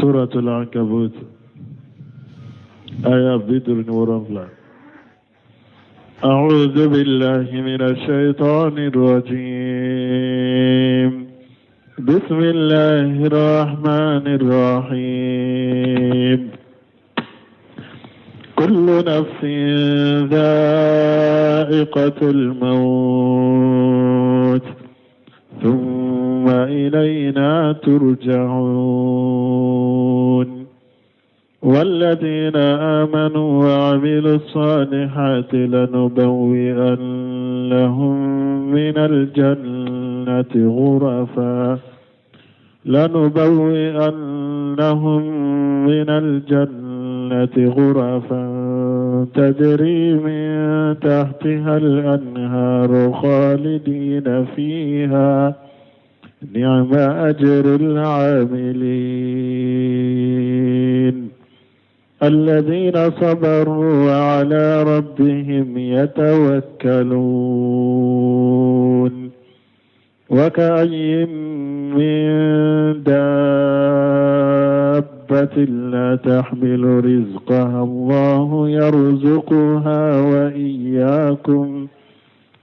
سورة العنكبوت آية 57. أعوذ بالله من الشيطان الرجيم. بسم الله الرحمن الرحيم. كل نفس ذائقة الموت ثم إلينا ترجعون. والذين آمنوا وعملوا الصالحات لنبوئنهم من الجنة غرفا لنبوئنهم من الجنة غرفا تجري من تحتها الأنهار خالدين فيها نعم أجر العاملين. الذين صبروا وعلى ربهم يتوكلون. وكأي من دابة لا تحمل رزقها الله يرزقها وإياكم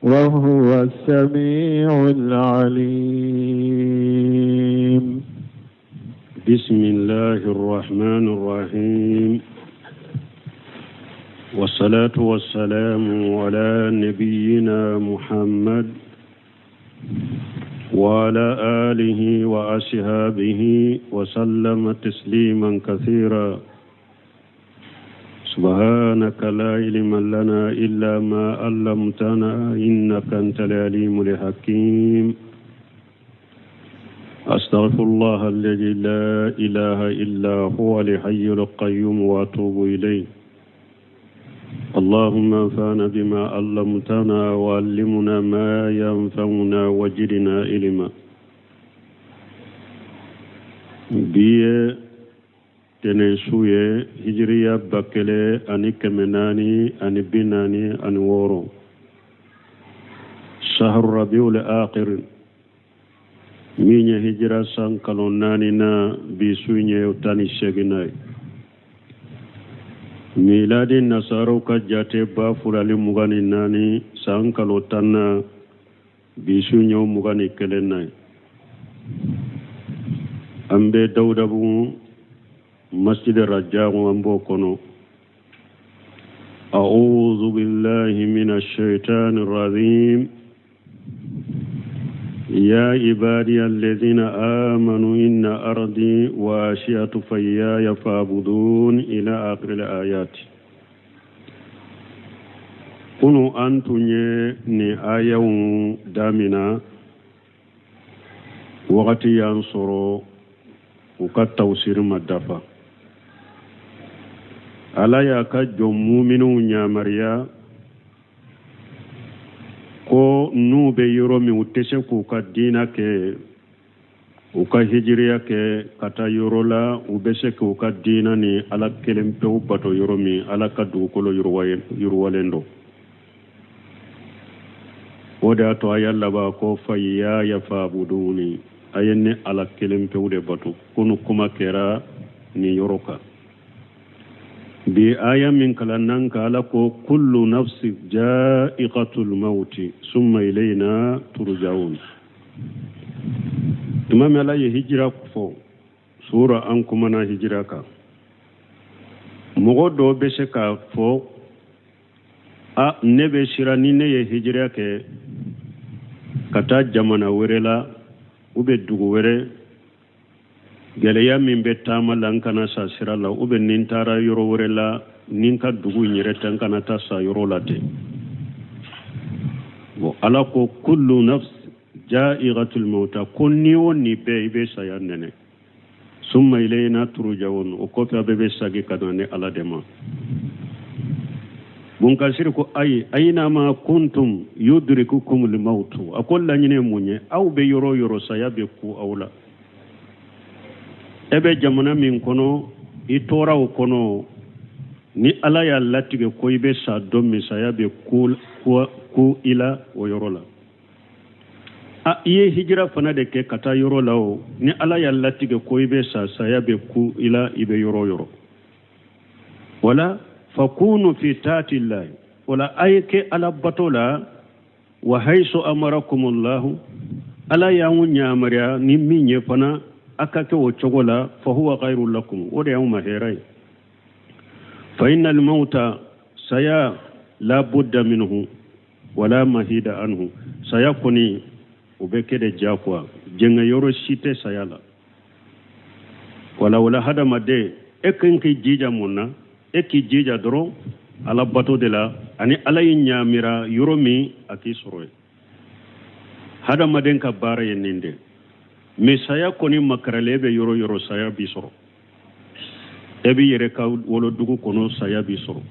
وهو السميع العليم. بسم الله الرحمن الرحيم، والصلاة والسلام على نبينا محمد وعلى آله وأصحابه وسلم تسليما كثيرا. سبحانك لا علم لنا إلا ما علمتنا إنك أنت العليم الحكيم. أستغفر الله الذي لا إله إلا هو الحي القيوم وأتوب إليه. اللهم انفعنا بما علمتنا وعلمنا ما ينفعنا وزدنا علما. Bi ye tɛnɛn su ye, hijiriya 1446, sahru rabiul akhir, min ye hijira san kalo naaninan, bi su ye 18nan ye. Miladi nasaraw ka jate 2024 san kalo 10nan, bi su ye 21nan ye. An bɛ Dawudabugu masjid Rajahu, an b'o kɔnɔ. أعوذ بالله من الشيطان الرجيم. يا عبادي الذين آمنوا إن أرضي واسعة فإياي فاعبدون إلى آخر الآيات. Kunu an tun ye nin ayaw damina, wagati y'an sɔrɔ u ka tawsiri ma dafa. Ala y'a ka jɔn muminw yamaruya ko n'u bɛ yɔrɔ min, u tɛ se k'u ka diina kɛ, u ka hijiriya kɛ ka taa yɔrɔ la u bɛ se k'u ka diina ni Ala kelen pewu bato yɔrɔ min, Ala ka dugukolo yiriwalen don. O de y'a to a y'a laban ko fayyaya fa'buduni, a ye ne Ala kelen pewu de bato. Kunu kuma kɛra nin yɔrɔ kan. Bi aya min kalannan ka, Ala ko kullu nafsi ja'iqatul mauti summa ilayna turja'un. Tuma min Ala ye hijira fɔ, sura an kumana hijira kan, mɔgɔ dɔw bɛ se k'a fɔ: a ne bɛ siran, ni ne ye hijira kɛ ka taa jamana wɛrɛ la ou bien dugu wɛrɛ, gɛlɛya min bɛ taama la, n kana sa sira la, ou bien ni n taara yɔrɔ wɛrɛ la, ni n ka dugu in yɛrɛ tɛ, n kana taa sa yɔrɔ la ten. Bon, Ala ko kullu nafs ja'iqatul mauta, ko ni o ni bɛɛ i bɛ saya nɛnɛ. Summa ilayna turja'un, o kɔfɛ a bɛɛ bɛ sagi ka na ne Ala de ma. Bunkasiri ko ayi aynama kuntum yudrikukumul mautu, a ko laɲini ye mun ye? Aw bɛ yɔrɔ o yɔrɔ, saya bɛ ku aw la. E bɛ jamana min kɔnɔ, i tora o kɔnɔ, ni Ala y'a latigɛ ko i bɛ sa don min, saya bɛ ku i la o yɔrɔ la. A i ye hijira fana de kɛ ka taa yɔrɔ la o, ni Ala y'a latigɛ ko i bɛ sa, saya bɛ ku i la, i bɛ yɔrɔ o yɔrɔ. Wala fakunu fi taatillahi, wala a ye kɛ Ala bato la. Wa haisu amarakumullahu, Ala y'anw yamaruya ni min ye fana, a ka kɛ o cogo la. Fahuwa khairu lakum, o de y'anw ma hɛrɛ ye. Fa innal mauta, saya, la budda minhu wala mahida anhu, saya kɔni o bɛ kɛ de diyagoya, jɛngɛ yɔrɔ si tɛ saya la. Wala wala hadamaden, e kan k'i jija mun na? E k'i jija dɔrɔn Ala bato de la, ani Ala y'i ɲamira yɔrɔ min, a k'i sɔrɔ yen. Hadamaden ka baara ye nin de. Mais saya kɔni makaralen bɛ yɔrɔ yɔrɔ, saya b'i sɔrɔ. E b'i yɛrɛ ka wolodugu kɔnɔ, saya b'i sɔrɔ.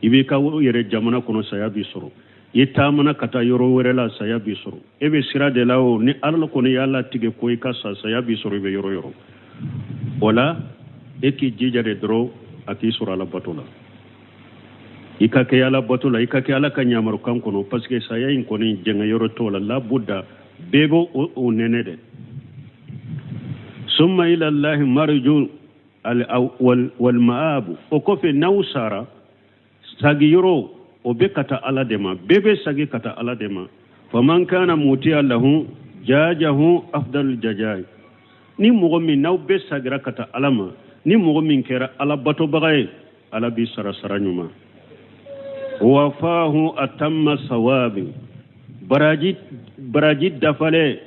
I b'i ka yɛrɛ jamana kɔnɔ, saya b'i sɔrɔ. I taamana ka taa yɔrɔ wɛrɛ la, saya b'i sɔrɔ. E bɛ sira de la o, ni Ala kɔni y'a latigɛ ko i ka sa, saya b'i sɔrɔ i bɛ yɔrɔ yɔrɔ. O la e k'i jija de dɔrɔn a k'i sɔrɔ Ala bato la, i ka kɛ Ala bato la, i ka kɛ Ala ka ɲamarukan kɔnɔ, parce que saya in kɔni jɛngɛ yɔrɔ t'o la, labuda bɛɛ b'o o nɛnɛ dɛ. Summa ila Allahi marju wal ma'abu, o kɔfɛ n'aw sara, sagi yɔrɔ o bɛ ka taa Ala de ma, bɛɛ bɛ sagi ka taa Ala de ma. Faman kana mutiya lahu jajahu afdalul jajai, ni mɔgɔ min n'aw bɛɛ sagira ka taa Ala ma, ni mɔgɔ min kɛra Ala batobaga ye, Ala b'i sara sara ɲuman. Wafahu atamma sawabi, baraji baraji dafalen,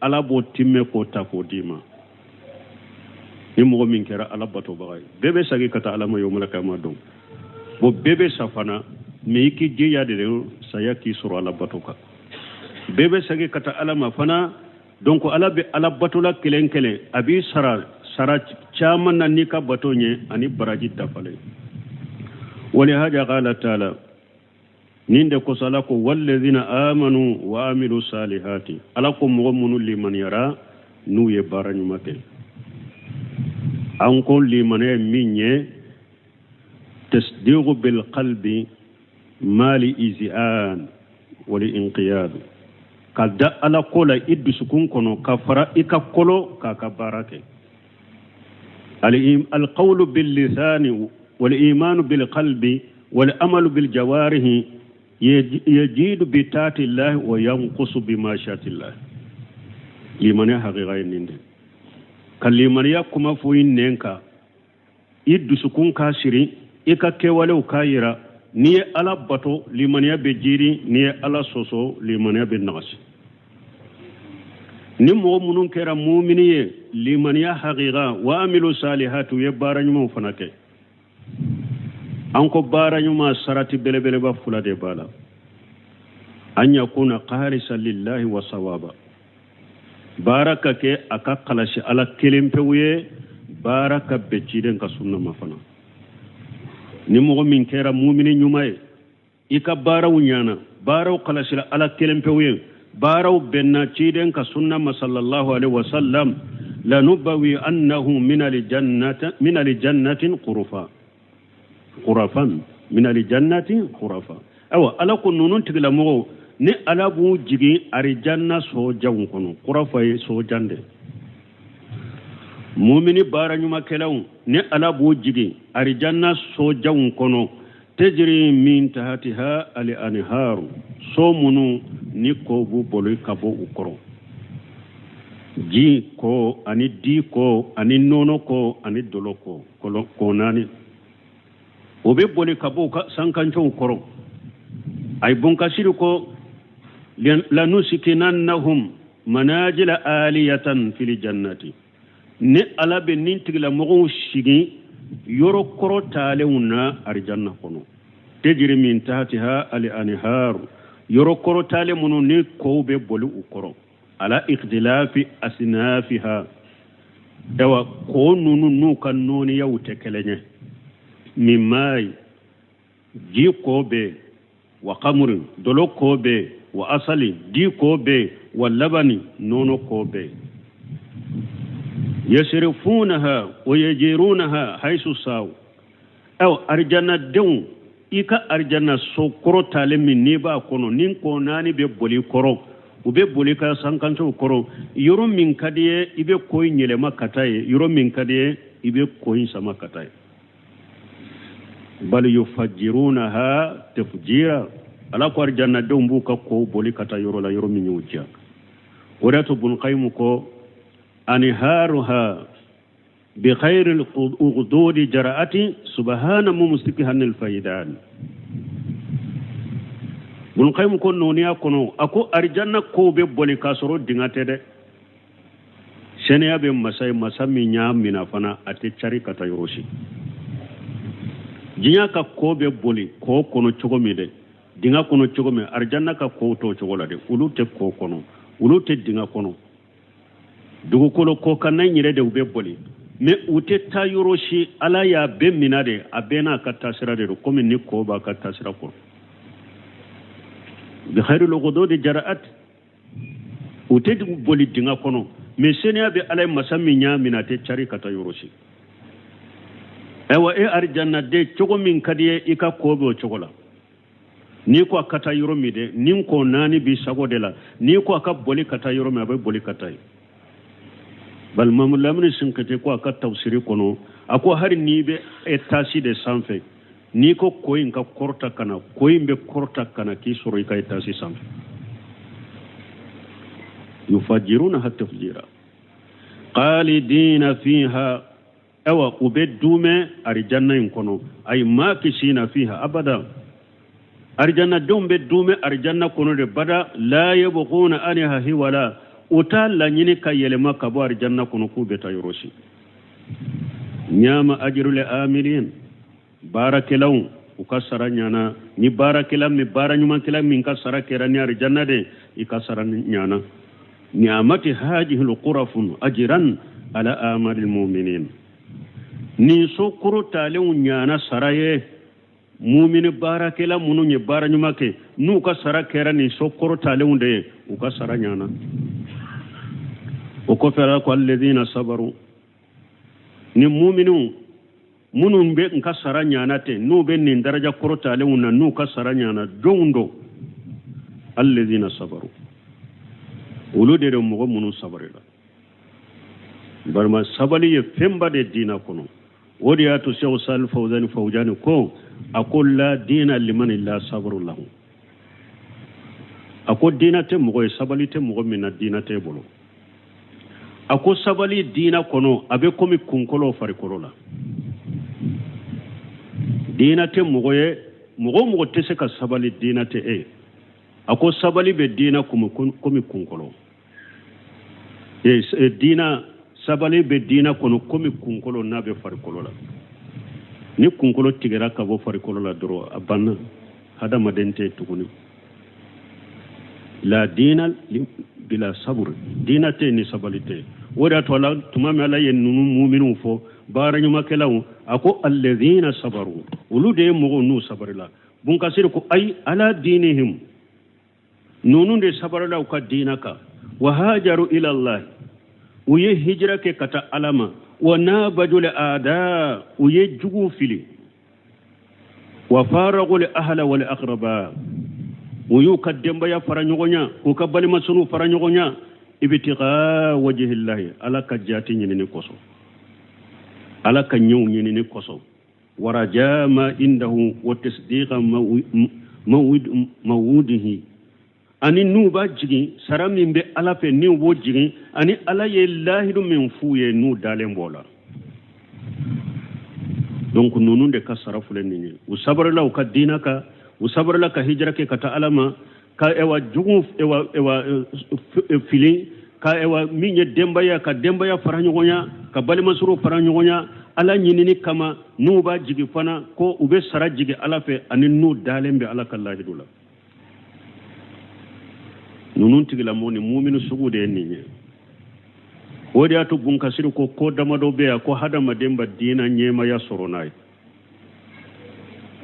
Ala b'o timmɛ k'o ta k'o d'i ma. Ni mɔgɔ min kɛra Ala batobaga ye, bɛɛ bɛ sagi ka taa Ala ma yomala kama don. Bon, bɛɛ bɛ sa fana, mais i k'i jija de saya k'i sɔrɔ Ala bato kan. Bɛɛ bɛ sagi ka taa Ala ma fana. Donc Ala bɛ Ala batola kelen kelen, a b'i sara sara caman na n'i ka bato ɲɛ ani baraji dafalen. Walihaja qala taala, nin de kosɔn Ala ko wallazina amanu wa amilu salihati, Ala ko mɔgɔ minnu limaniyara n'u ye baara ɲuman kɛ. An ko limaniya ye min ye, tasdiqu bil qalbi mali izi'an wali inqiyad, ka da Ala ko la i dusukun kɔnɔ, ka fara i ka kolo k'a ka baara kɛ. Alqawlu bil lisani wal imanu bil qalbi wal amalu bil jawarihi yajidu bi taati llahi wa yanqusu bi mashati llahi. Limaniya hakika ye nin de, ka limaniya kuma fɔ i nɛn kan, i dusukun k'a siri, i ka kɛwalew k'a yira. N'i ye Ala bato, limaniya bɛ jiri. N'i ye Ala sɔsɔ, limaniya bɛ nagasi. Ni mɔgɔ minnu kɛra mumini ye, limaniya hakika, wa amilu salihati, u ye baara ɲumanw fana kɛ. An ko baara ɲuman sarati belebeleba fila de b'a la: an yakuna khalisa lillahi wa sawaba, baara ka kɛ a ka kalasi Ala kelen pewu ye, baara ka bɛn ciden ka sunna ma fana. Ni mɔgɔ min kɛra mumini ɲuman ye, i ka baaraw ɲana, baaraw kalasira Ala kelen pewu ye, baaraw bɛnna ciden ka sunna ma sallallahu alaihi wasallam, lanubawi annahu min aljannatin qurufa qurafan min aljannati qurafa. Ayiwa, Ala ko ninnu tigilamɔgɔw, ni Ala b'u jigin arijanna sojanw kɔnɔ. Qurafa ye sojan de. Mumini baara ɲumankɛlaw, ni Ala b'u jigin arijanna sojanw kɔnɔ, tejiri min tahatiha al anharu, so minnu ni ko b'u bolo ka bɔ u kɔrɔ, ji ko ani di ko ani nɔnɔ ko ani dɔlɔ ko, ko naani o bɛ boli ka bɔ u ka sankancow kɔrɔ. A ye bonkasiri ko lanusikinannahum manajila aliyatan fil jannati, ni Ala bɛ nin tigilamɔgɔw sigi yɔrɔ kɔrɔ talenw na arijanna kɔnɔ, tejiri min tahatiha al anharu, yɔrɔ kɔrɔ talen minnu ni kow bɛ boli u kɔrɔ, ala ikhtilafi asnafiha, ayiwa ko ninnu n'u ka nɔɔniyaw tɛ kelen ye, min mayi ji ko bɛ, wa kamuri dɔlɔ ko bɛ, wa asali di ko bɛ, wa labani nɔnɔ ko bɛ, yasrifunaha wa yajirunaha haisu saw. Ayiwa, arijanna denw, i ka arijanna so kɔrɔ talen min n'i b'a kɔnɔ, ni ko naani bɛ boli kɔrɔ, U bɛ boli ka sankansow kɔrɔ. Yɔrɔ min ka di ye, i bɛ kɔ in yɛlɛma ka taa yen. Yɔrɔ min ka di ye, i bɛ kɔ in sama ka taa yen. Bal yufajirunaha tafjira. Ala ko arijannadenw b'u ka kow boli ka taa yɔrɔ la, yɔrɔ min y'u diya. O de y'a to Bun Kayimu ko anharuha bi khairil ugdudi jara'ati subhana mumsikiha anil faydan. Bun Kayimu ko nɔniya kɔnɔ, a ko arijanna kow bɛ boli k'a sɔrɔ dingɛ tɛ dɛ. Sɛnɛya bɛ masa ye, masa min y'a mina fana, a tɛ cari ka taa yɔrɔ si. Diɲɛ ka ko bɛ boli kɔ kɔnɔ cogo min dɛ, dingɛ kɔnɔ cogo min, arijanna ka kow t'o cogo la dɛ. Olu tɛ kɔ kɔnɔ, olu tɛ dingɛ kɔnɔ. Dugukolo kɔkanna in yɛrɛ de u bɛ boli, mais u tɛ taa yɔrɔ si. Ala y'a bɛɛ mina de, a bɛɛ n'a ka taasira de don, komi ni kɔ b'a ka taasira kɔrɔ. Bi khairil ugududi jara'at. U tɛ boli dingɛ kɔnɔ, mais seniya bɛ Ala ye, masa min y'a minɛ, a tɛ cari ka taa yɔrɔ si. Ayiwa, e arijannaden, cogo min ka di ye, i ka ko bɛ o cogo la. N'i ko a ka taa yɔrɔ min dɛ, ni kɔ naani b'i sago de la. N'i ko a ka boli ka taa yɔrɔ min, a bɛ boli ka taa yen. Bali Mamadu Lamini Sinkete ko a ka tafsiri kɔnɔ, a ko hali n'i bɛ etasi de sanfɛ, n'i ko kɔ in ka kɔrɔta ka na, kɔ in bɛ kɔrɔta ka na k'i sɔrɔ i ka etasi sanfɛ. Yufajirunaha tafjira khalidina fiha. Ayiwa, u bɛ duumɛ arijanna in kɔnɔ, ayi makisina fiha abada. Arijannadenw bɛ duumɛ arijanna kɔnɔ de bada. La yabghuna anha hiwala. U t'a laɲini ka yɛlɛma ka bɔ arijanna kɔnɔ k'u bɛ taa yɔrɔ si. Ɲama ajrul amilin. Baarakɛlaw u ka sara ɲana. Ni baarakɛla min, baara ɲumankɛla min ka sara kɛra ni arijanna de, i ka sara ɲana. Ni'amati hajihil qurafun ajran ala amalil mu'minin. Nin so kɔrɔtalenw ɲana sara ye mumini baarakɛla minnu ye baara ɲuman kɛ, n'u ka sara kɛra nin so kɔrɔtalenw de ye, u ka sara ɲana. O kɔfɛ Ala ko alladhina sabaru. Ni muminiw minnu bɛ n ka sara ɲana ten, n'u bɛ nin daraja kɔrɔtalenw na, n'u ka sara ɲana don don, alladhina sabaru, olu de don mɔgɔ minnu sabarila. Balima, sabali ye fɛnba de diina kɔnɔ. O de y'a to Sɛku Sali Fawzani Fawjani ko, a ko la diina limani la sabaru lahu. A ko diina tɛ mɔgɔ ye, sabali tɛ mɔgɔ min na, diina t'e bolo. A ko sabali diina kɔnɔ, a bɛ komi kunkolo farikolo la. Diina tɛ mɔgɔ ye, mɔgɔ o mɔgɔ tɛ se ka sabali, diina tɛ e ye. A ko sabali bɛ diina komi kunkolo. Diina, sabali bɛ diina kɔnɔ komi kunkolo n'a bɛ farikolo la. Ni kunkolo tigɛra ka bɔ farikolo la dɔrɔn, a banna, hadamaden tɛ tuguni. La diina bila saburi, diina tɛ ni sabali tɛ. O de y'a to ala tuma min Ala ye ninnu muminw fɔ, baara ɲumankɛlaw, a ko alladhina sabaru, olu de ye mɔgɔw n'u sabarila. Bunkasiri ko ayi, ala diinihim, ninnu de sabarila u ka diina kan. Wa hajaru ila Allah, u ye hijira kɛ ka taa Ala ma. Wa nabajul aada, u ye juguw fili. Wa faragul ahla wal aqraba, u y'u ka denbaya fara ɲɔgɔn ɲa, k'u ka balimasɔnw fara ɲɔgɔn ɲa, ibtiga wajhillahi, Ala ka jaati ɲinini kosɔn, Ala ka ɲɛw ɲinini kosɔn. Waraja ma indahu wa tasdiqa mawudihi, ani n'u b'a jigin sara min bɛ Ala fɛ, n'u b'o jigin, ani Ala ye lahidu min f'u ye, n'u dalen b'o la. Donc ninnu de ka sara filɛ nin ye. U sabarila u ka diina kan, u sabarila ka hijira kɛ ka taa Ala ma, ka ewa jugu ewa ewa fili, ka ewa min ye denbaya, ka denbaya fara ɲɔgɔn ɲa, ka balimasɔrɔ fara ɲɔgɔn ɲa Ala ɲinini kama, n'u b'a jigi fana ko u bɛ sara jigi Ala fɛ, ani n'u dalen bɛ Ala ka lahidu la. Ninnu tigilamɔgɔ ni mumini sugu de ye nin ye. O de y'a to Bunkasiri ko ko damadɔ bɛ yan ko hadamaden ba diina ɲɛmaya sɔrɔ n'a ye.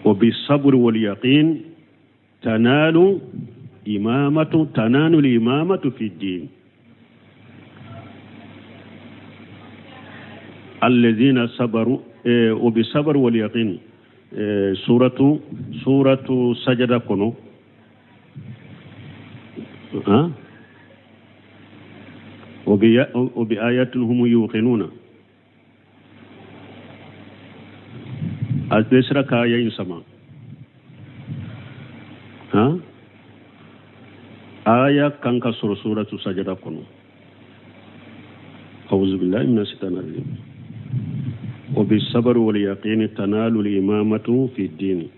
O bi saburi wal yaqin tanalu imamatu, tanalu imamatu fi din. Alladhina sabaru, o bi saburi wal yaqin, suratu sajada kɔnɔ. Han? Wa bi ayatin hum yuqinuna. A bɛ sera ka aya in sama. Han? Aya kan ka sɔrɔ suratu sajada kɔnɔ. Auzu billahi minash shaitani rajim. Wa bi sabri wal yaqini tanalu al imamatu fi dini.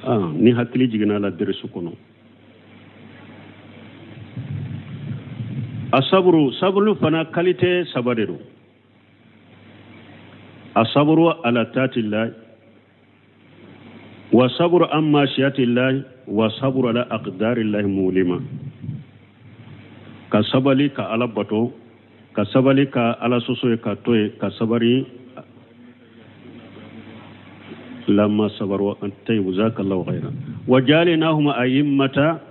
Ah, ni hakili jiginna la derisu kɔnɔ. A saburu, saburu fana qualité saba de don. A saburu ala taatillahi wa saburu an masiyatillahi wa saburu ala aqdarillahi mulima. Ka sabali ka Ala bato, ka sabali ka Ala sɔsɔ ye ka to yen, ka sabari lamma sabaru tayyib jazakallahu khairan. Wa jalinahum a'immata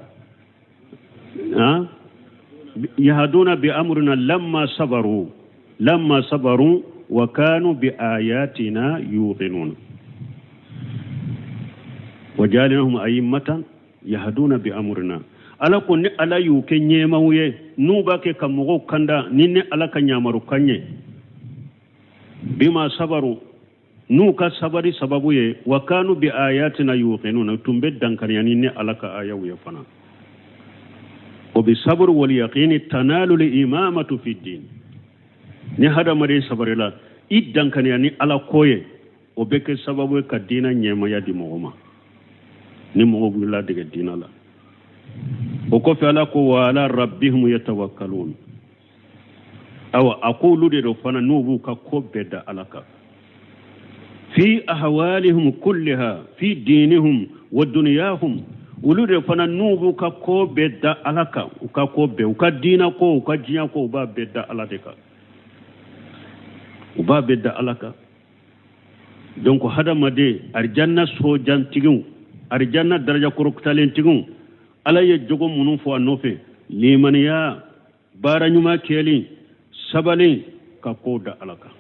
yahduna bi amrina lamma sabaru lamma sabaru wa kanu bi ayatina yuqinun. Wa jalinahum a'immatan yahduna bi amrina. Ala ko ni Ala y'u kɛ ɲɛmaw ye n'u b'a kɛ ka mɔgɔw kanda ni ne Ala ka ɲamaru kan ye bima sabaru n'u ka sabari sababu ye wa kanu bi ayatina yuqinuna tun bɛ dankariya ni ne Ala ka ayaw ye fana. O bi sabru wal yaqini tanalu li imamatu fi din. Ni hadamaden sabarila i dankariya ni Ala ko ye o bɛ kɛ sababu ye ka diinɛ ɲɛmaya di mɔgɔ ma ni mɔgɔ wulila dege diinɛ la. O kɔfɛ Ala ko wa ala rabbihim yatawakkalun. Awa a ko olu de don fana n'u b'u ka ko bɛɛ da Ala kan. Fi ahwalihim kulliha fi dinihim wa dunyahum. Olu de fana n'u b'u ka ko bɛɛ da Ala kan, u ka ko bɛɛ, u ka diinɛ ko, u ka diɲɛ ko, u b'a bɛɛ da Ala de kan. U b'a bɛɛ da Ala kan. Donc hadamaden arijanna sojantigiw, arijanna daraja kɔrɔtalentigiw, Ala ye jogo minnu fɔ a nɔfɛ, limaniya, baara ɲuman kɛli, sabali, ka ko da Ala kan.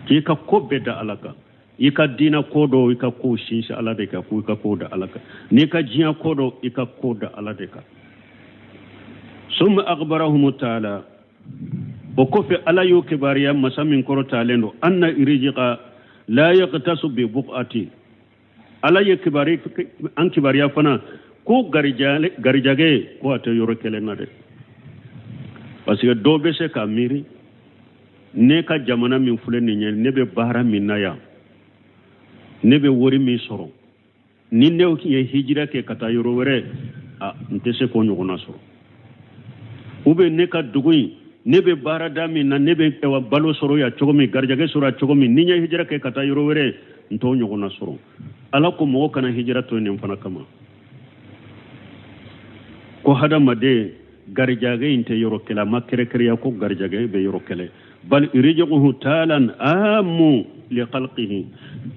K'i ka ko bɛɛ da Ala kan. I ka diinɛ ko dɔ, i ka ko sinsin Ala de kan, k'i ka ko da Ala kan. N'i ka diɲɛ ko dɔ, i ka ko da Ala de kan. Summa akhbarahum ta'ala. O kɔfɛ Ala y'o kibaruya masa min kɔrɔtalen don, anna irjiqa la yaqtasu bi buqati. Ala ye kibari an kibaruya fana ko garijɛgɛ ko a tɛ yɔrɔ kelen na dɛ. Parce que dɔw bɛ se ka miiri ne ka jamana min filɛ nin ye, ne bɛ baara min na yan, ne bɛ wari min sɔrɔ, ni ne ye hijira kɛ ka taa yɔrɔ wɛrɛ, a n tɛ se k'o ɲɔgɔnna sɔrɔ. Ou bien ne ka dugu in, ne bɛ baarada min na, ne bɛ balo sɔrɔ yan cogo min, garijɛgɛ sɔrɔ yan cogo min, ni n ye hijira kɛ ka taa yɔrɔ wɛrɛ, n t'o ɲɔgɔnna sɔrɔ. Ala ko mɔgɔ kana hijira to nin fana kama. Ko hadamaden garijɛgɛ in tɛ yɔrɔ kelen, a ma kɛrɛkɛrɛya ko garijɛgɛ bɛ yɔrɔ kelen. Bal irji'uhu taalan amu li khalqihi.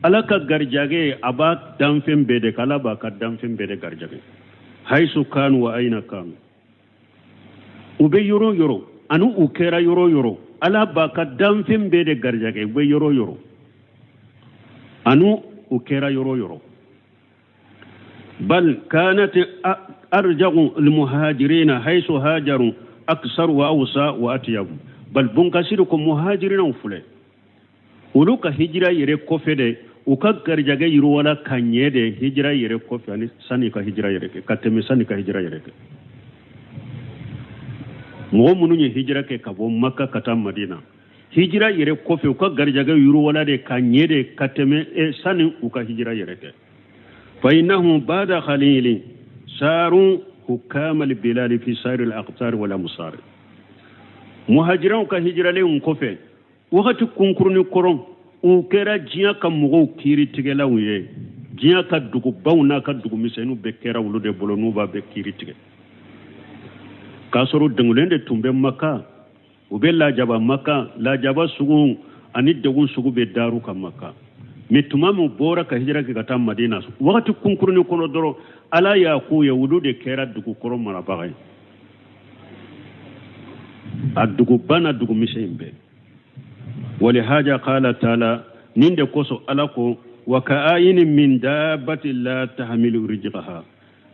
Ala ka garijɛgɛ a b'a danfɛn bɛɛ de kan, Ala b'a ka danfɛn bɛɛ de garijɛgɛ. Haisu kanu wa aina kanu. U bɛ yɔrɔ yɔrɔ ani u kɛra yɔrɔ yɔrɔ, Ala b'a ka danfɛn bɛɛ de garijɛgɛ, u bɛ yɔrɔ yɔrɔ ani u kɛra yɔrɔ yɔrɔ. Bal kanat arja'u lmuhajirina haisu hajaru aksar wa awsa wa atyabu. Bal bunkasiru ko muhajirinaw filɛ, olu ka hijira yɛrɛ kɔfɛ de, u ka garijɛgɛ yiriwala ka ɲɛ de hijira yɛrɛ kɔfɛ ani sani ka hijira yɛrɛ kɛ, ka tɛmɛ sani ka hijira yɛrɛ kɛ. Mɔgɔ minnu ye hijira kɛ ka bɔ Maka ka taa Madina, hijira yɛrɛ kɔfɛ u ka garijɛgɛ yiriwala de ka ɲɛ de ka tɛmɛ sani u ka hijira yɛrɛ kɛ. Fa innahum ba'da khalilin saru hukama al-bilal fi sa'ir al-aqtar wal amsar. Muhajiraw ka hijiralen kɔfɛ wagati kunkurunin kɔrɔ, u kɛra diɲɛ ka mɔgɔw kiiritigɛlaw ye. Diɲɛ ka dugubaw n'a ka dugumisɛnninw bɛɛ kɛra olu de bolo, n'u b'a bɛɛ kiiri tigɛ. K'a sɔrɔ degunnen de tun bɛ Maka, u bɛ lajaba Maka, lajaba sugu ani degun sugu bɛ daaru ka Maka. Mais tuma min bɔra ka hijira kɛ ka taa Madina, wagati kunkurunin kɔnɔ dɔrɔn, Ala y'a k'u ye, olu de kɛra dugukɔrɔ marabaga ye. A duguba n'a dugumisɛn in bɛɛ. Walihaja qala taala, nin de kosɔn Ala ko wa ka'ayini min dabbati la tahmilu rizqaha.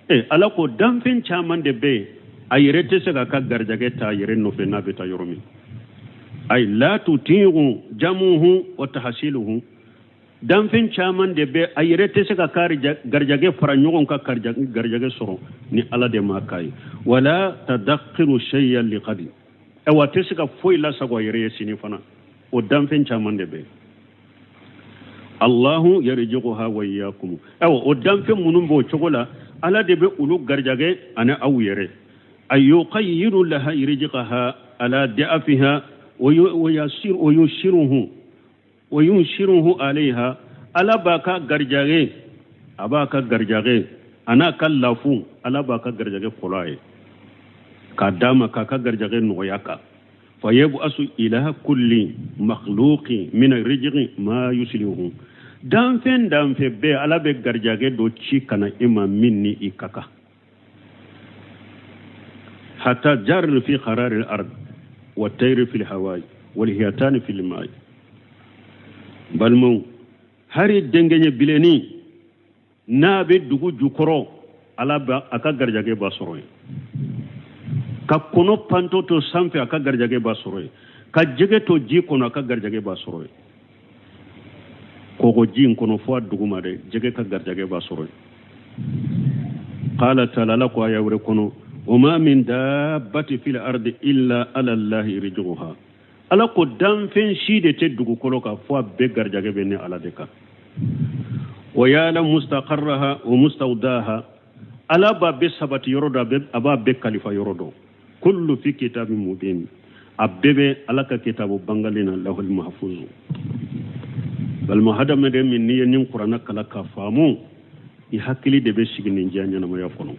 Ala ko danfɛn caman de bɛ yen, a yɛrɛ tɛ se k'a ka garijɛgɛ ta a yɛrɛ nɔfɛ n'a bɛ taa yɔrɔ min. Ay la tutiigu jamuhu wa tahasiluhu. Danfɛn caman de bɛ, a yɛrɛ tɛ se ka garijɛgɛ fara ɲɔgɔn kan ka garijɛgɛ sɔrɔ ni Ala de ma k'a ye. Wala tadakiru shay'an liqadi. Awa a tɛ se ka foyi lasago a yɛrɛ ye sini fana. O danfɛn caman de bɛ. Allahu yarzuquha wa iyyakum. Awa o danfɛn minnu b'o cogo la, Ala de bɛ olu garijɛgɛ ani aw yɛrɛ. Ay yuqayyiru laha rizqaha ala da'afiha wa yushiruhu wa yunshiruhu alayha. Ala b'a ka garijɛgɛ, a b'a ka garijɛgɛ a n'a ka lafu, Ala b'a ka garijɛgɛ kɔlɔ a ye k'a d'a ma, k'a ka garijɛgɛ nɔgɔya kan. Fa yab'asu ila kulli makhluqin min rizqi ma yuslihu. Danfɛn danfɛn bɛɛ, Ala bɛ garijɛgɛ dɔ ci ka na i ma min ni i ka kan. Hatta jarri fi qarari al-ard wa tayri fi al-hawai wal hiyatani fi al-ma'i. Balimaw, hari denkɛɲɛ bilenni n'a bɛ dugu jukɔrɔ, Ala b'a a ka garijɛgɛ b'a sɔrɔ yen. Ka kɔnɔ panto to sanfɛ, a ka garijɛgɛ b'a sɔrɔ yen. Ka jɛgɛ to ji kɔnɔ, a ka garijɛgɛ b'a sɔrɔ yen. Kɔgɔji in kɔnɔ fo a duguma dɛ, jɛgɛ ka garijɛgɛ b'a sɔrɔ yen. Qala ta'ala, Ala ko aya wɛrɛ kɔnɔ, wa ma min dabbati fil ardi illa ala Allahi rizquha. Ala ko danfɛn si de tɛ dugukolo kan fo a bɛɛ garijɛgɛ bɛ ne Ala de kan. Wa ya'lamu mustaqarraha wa mustawdaha. Ala b'a bɛɛ sabati yɔrɔ dɔn, a b'a bɛɛ kalifa yɔrɔ dɔn. Kullu fi kitabin mubin. A bɛɛ bɛ Ala ka kitabu bangalen na, lahul mahfuz. Balima hadamaden min n'i ye nin kuranɛ kalan k'a faamu, i hakili de bɛ sigi nin diɲɛ ɲɛnamaya kɔnɔ.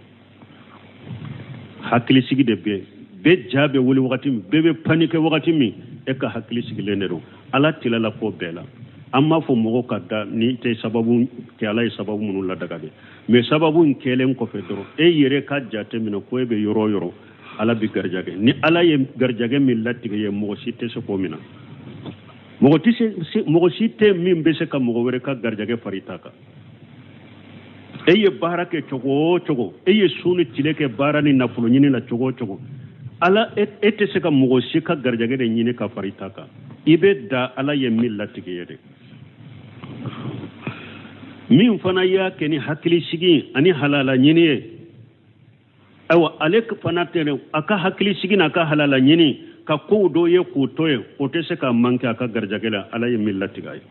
Hakili sigi de bɛ bɛɛ ja bɛ wuli wagati min, bɛɛ bɛ panike wagati min, e ka hakili sigilen de don. Ala tilala ko bɛɛ la. An m'a fɔ mɔgɔ ka da ni tɛ sababu kɛ, Ala ye sababu minnu ladaga dɛ, mais sababu in kɛlen kɔfɛ dɔrɔn, e yɛrɛ ka jate minɛ ko e bɛ yɔrɔ o yɔrɔ, Ala bɛ garijɛgɛ. Ni Ala ye garijɛgɛ min latigɛ ye, mɔgɔ si tɛ se k'o minɛ. Mɔgɔ si tɛ min bɛ se ka mɔgɔ wɛrɛ ka garijɛgɛ fari ta kan. E ye baara kɛ cogo o cogo, e ye su ni tile kɛ baara ni nafolo ɲini la cogo o cogo, Ala e tɛ se ka mɔgɔ si ka garijɛgɛ de ɲini ka fari ta kan. I bɛ da Ala ye min latigɛ ye de. Min fana y'a kɛ ni hakilisigi ani halala ɲini ye, ayiwa ale fana tɛ a ka hakilisigi n'a ka halala ɲini ka kow dɔ ye k'o to yen, o tɛ se ka manquer a ka garijɛgɛ la, Ala ye min latigɛ a ye.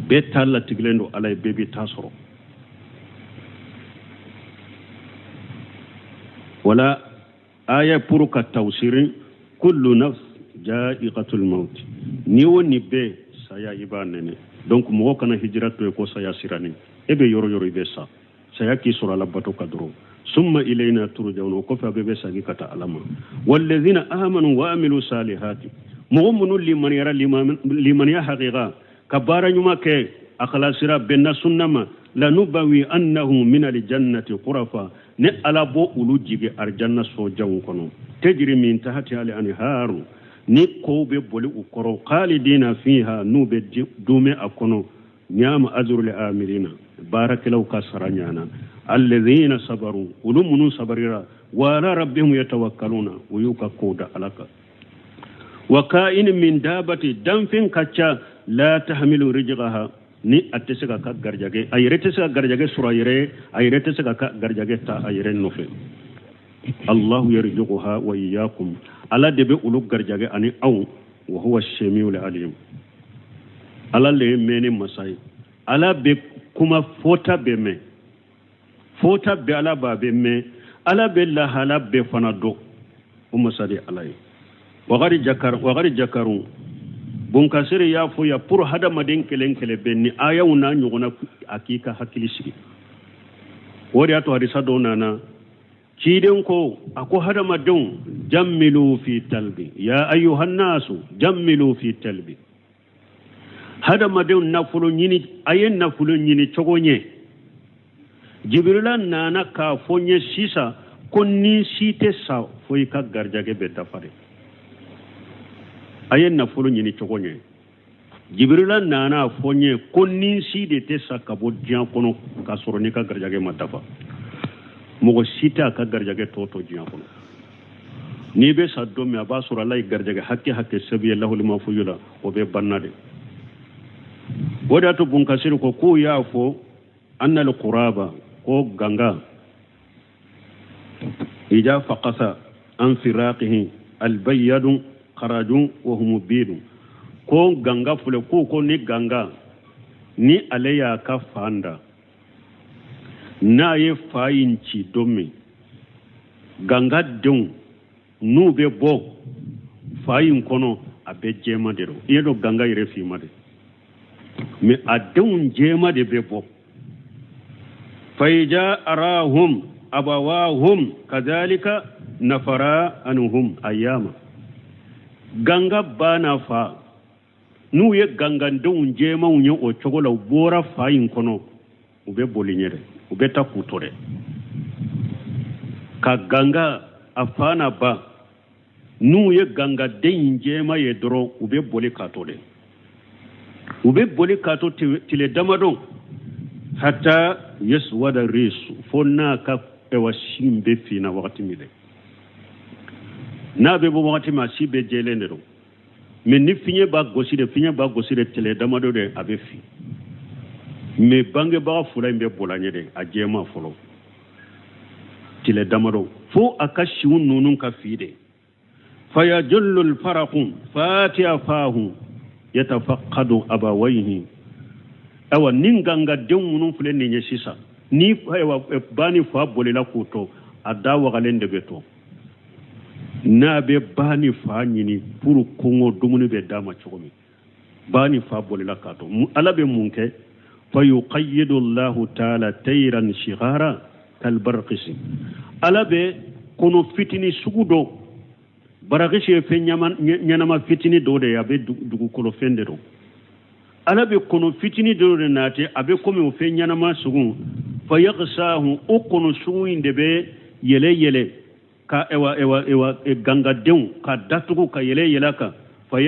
Bɛɛ ta latigɛlen don Ala ye, bɛɛ bɛ taa sɔrɔ. Wala aya pour ka tawsiri, kullu nafs ja'iqatul maut. Ni o ni bɛɛ saya i b'a nɛnɛ. Donc mɔgɔ kana hijira to yen ko saya sirannen. E bɛ yɔrɔ yɔrɔ i bɛ sa. Saya k'i sɔrɔ Ala bato ka dɔrɔn. Summa ilayna turja'un. O kɔfɛ a bɛɛ bɛ segin ka taa Ala ma. Wallazina amanu wa amilu salihati. Mɔgɔ minnu limaniyara limaniya hakika ka baara ɲuman kɛ, a kalasira bɛnna sunna ma, lanubawi annahum min aljannati qurafa. Ni Ala b'o olu jigi arjanna sojanw kɔnɔ. Tajri min tahtiha al-anharu. Ni kow bɛ boli u kɔrɔ, khalidina fiha, n'u bɛ duumɛ a kɔnɔ. Ni'ma ajrul amilina. Baarakɛlaw ka sara ɲana. Alladhina sabaru, olu minnu sabarira, wa ala rabbihim yatawakkaluna, u y'u ka kow da Ala kan. Wa ka'in min dabati, danfɛn ka ca, la tahmilu rizqaha, ni a tɛ se ka ka garijɛgɛ, a yɛrɛ tɛ se ka garijɛgɛ sɔrɔ a yɛrɛ ye, a yɛrɛ tɛ se ka ka garijɛgɛ ta a yɛrɛ nɔfɛ. Allahu yarzuquha wa iyyakum. Ala de bɛ olu garijɛgɛ ani aw. Wa huwa as-sami'ul alim. Ala le ye mɛnni masa ye. Ala bɛ kuma fɔta bɛɛ mɛn, fɔta bɛɛ Ala b'a bɛɛ mɛn, Ala bɛ lahala bɛɛ fana dɔn. O masa de ye Ala ye. Wagari jakar, wagari jakaru. Bonkasiri y'a fɔ ya pour hadamaden kelen kelen bɛɛ ni ayaw n'a ɲɔgɔnna a k'i ka hakili sigi. O de y'a to hadisa dɔw nana. Ciden ko a ko hadamadenw jammilu fi talbi, ya ayyuhannasu jammilu fi talbi. Hadamadenw nafolo ɲini, a ye nafolo ɲini cogo ɲɛ. Jibirila nana k'a fɔ n ye sisan ko ni si tɛ sa fo i ka garijɛgɛ bɛ dafa de. A ye nafolo ɲini cogo ɲɛ. Jibirila nana a fɔ n ye ko ni si de tɛ sa ka bɔ diɲɛ kɔnɔ k'a sɔrɔ n'i ka garijɛgɛ ma dafa. Mɔgɔ si tɛ a ka garijɛgɛ tɔ to diɲɛ kɔnɔ. N'i bɛ sa don min, a b'a sɔrɔ Ala ye garijɛgɛ hakɛ hakɛ sɛbɛn ye lahuli mafuju la, o bɛɛ banna de. O de y'a to Bunkasiri ko k'u y'a fɔ annal kuraba, ko ganga ija faqasa an firaqihi albayyadu kharaju wa hum bidu, ko ganga filɛ, ko ni ganga ni ale y'a ka fan da, n'a ye fa in ci don min, ganga denw n'u bɛ bɔ fa in kɔnɔ, a bɛ jɛma de don. I y'a dɔn ganga yɛrɛ finma de, mais a denw jɛma de bɛ bɔ. Fayija arahum abawahum kadhalika nafara anhum ayama. Ganga ba n'a fa, n'u ye gangandenw jɛmanw ye o cogo la, u bɔra fa in kɔnɔ, u bɛ boli ɲɛ dɛ, u bɛ taa k'u to dɛ. Ka ganga a fa n'a ba, n'u ye gangaden in jɛma ye dɔrɔn, u bɛ boli k'a to dɛ, u bɛ boli k'a to tile damadɔ, hata yaswada risu, fo n'a ka ɛwa sin bɛ finna wagati min dɛ, n'a bɛ bɔ wagati min, a si bɛ jɛlen de don, mais ni fiɲɛ b'a gosi de, fiɲɛ b'a gosi de, tile damadɔ de, a bɛ fin. Mais bangebaga fila in bɛ boli a ɲɛ de, a jɛma fɔlɔ, tile damadɔ, fo a ka siw ninnu ka fi de. Fayajullu alfaraqu fatiha fahu yatafaqadu abawayhi. Awa, ni gangadenw minnu filɛ nin ye sisan, ni ayiwa ba ni fa bolila k'u to, a da wagalen de bɛ to, n'a bɛ ba ni fa ɲini pour kɔngɔ dumuni bɛ d'a ma cogo min. Ba ni fa bolila k'a to, Ala bɛ mun kɛ? Fayuqayyidu Allahu taala tayran shighara kalbarqisi. Ala bɛ kɔnɔ fitini sugu dɔ, barakisi ye fɛn ɲɛnama fitini dɔ de ye, a bɛ dugukolo fɛn de don. Ala bɛ kɔnɔ fitini dɔ de nati, a bɛ komi o fɛn ɲɛnama sugu. Fayaghsahu, o kɔnɔ sugu in de bɛ yɛlɛ yɛlɛ ka ewa ewa ewa gangadenw ka datugu ka yɛlɛ yɛlɛ kan. Fa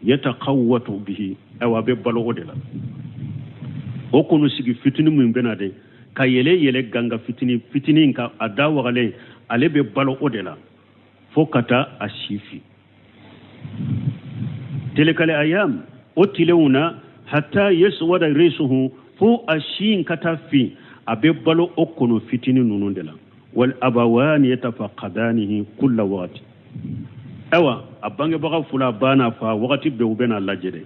yataqawwatu bihi, awa a bɛ balo o de la. O kɔnɔ sigi fitini min bɛ na de ka yɛlɛ yɛlɛ ganga fitini fitini kan, a da wagalen, ale bɛ balo o de la fo ka taa a si fi. Tilkal ayam, o tilew na, hatta yaswada risuhu, fo a si in ka taa fin, a bɛ balo o kɔnɔ fitini ninnu de la. Wal abawani yatafaqadanihi kulla waqti. Awa, a bangebaga fila, ba n'a fa, wagati bɛɛ u bɛna lajɛ dɛ.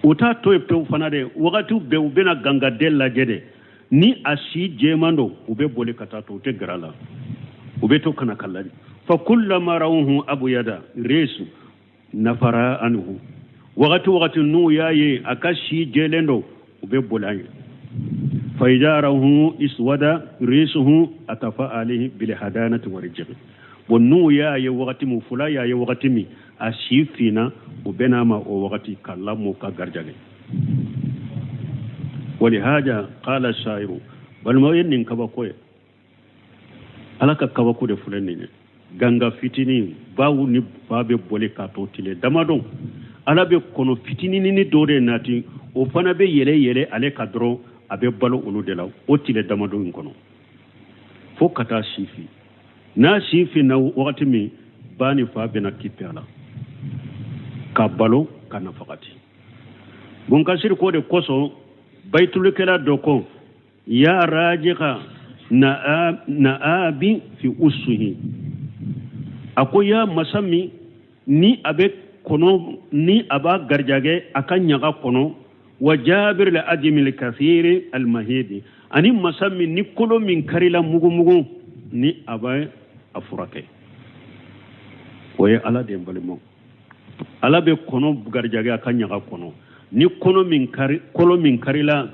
U t'a to yen pewu fana dɛ, wagati bɛɛ u bɛna gangaden lajɛ dɛ. Ni a si jɛman don, u bɛ boli ka taa to, u tɛ gɛrɛ a la, u bɛ to ka na ka lajɛ. Fa kullama rawhu abyada resu nafara anhu. Wagati wagati n'u y'a ye a ka si jɛlen don, u bɛ boli a ɲɛ. Fa idha rawhu iswada risuhu atafa alayhi bil hadanati warjigi. Bon, n'u y'a ye wagati min, fula y'a ye wagati min a si finna, u bɛ n'a ma o wagati ka lamɔ ka garijɛgɛ. Walihaja qala shairu, balimaw ye nin kabako ye, Ala ka kabako de filɛ nin ye. Ganga fitinin, baw ni fa bɛ boli k'a to tile damadɔ, Ala bɛ kɔnɔ fitininin dɔ de nati, o fana bɛ yɛlɛ yɛlɛ ale ka dɔrɔn, a bɛ balo olu de la o tile damadɔ in kɔnɔ fo ka taa si fin. N'a si finna wagati min, ba ni fa bɛna kipe a la ka balo ka nafagati. Bunkasiri ko de kosɔn bayitulikɛla dɔ ko ya rajika na'abi fi usuhi. A ko ya masa min ni a bɛ kɔnɔ, ni a b'a garijɛgɛ a ka ɲaga kɔnɔ, wa jabir la ajimil kathiri almahidi, ani masa min ni kolo min karila mugumugu, ni a b'a a furakɛ. O ye Ala de balimaw. Ala bɛ kɔnɔ garijɛgɛ a ka ɲaga kɔnɔ, ni kɔnɔ min kari, kolo min karila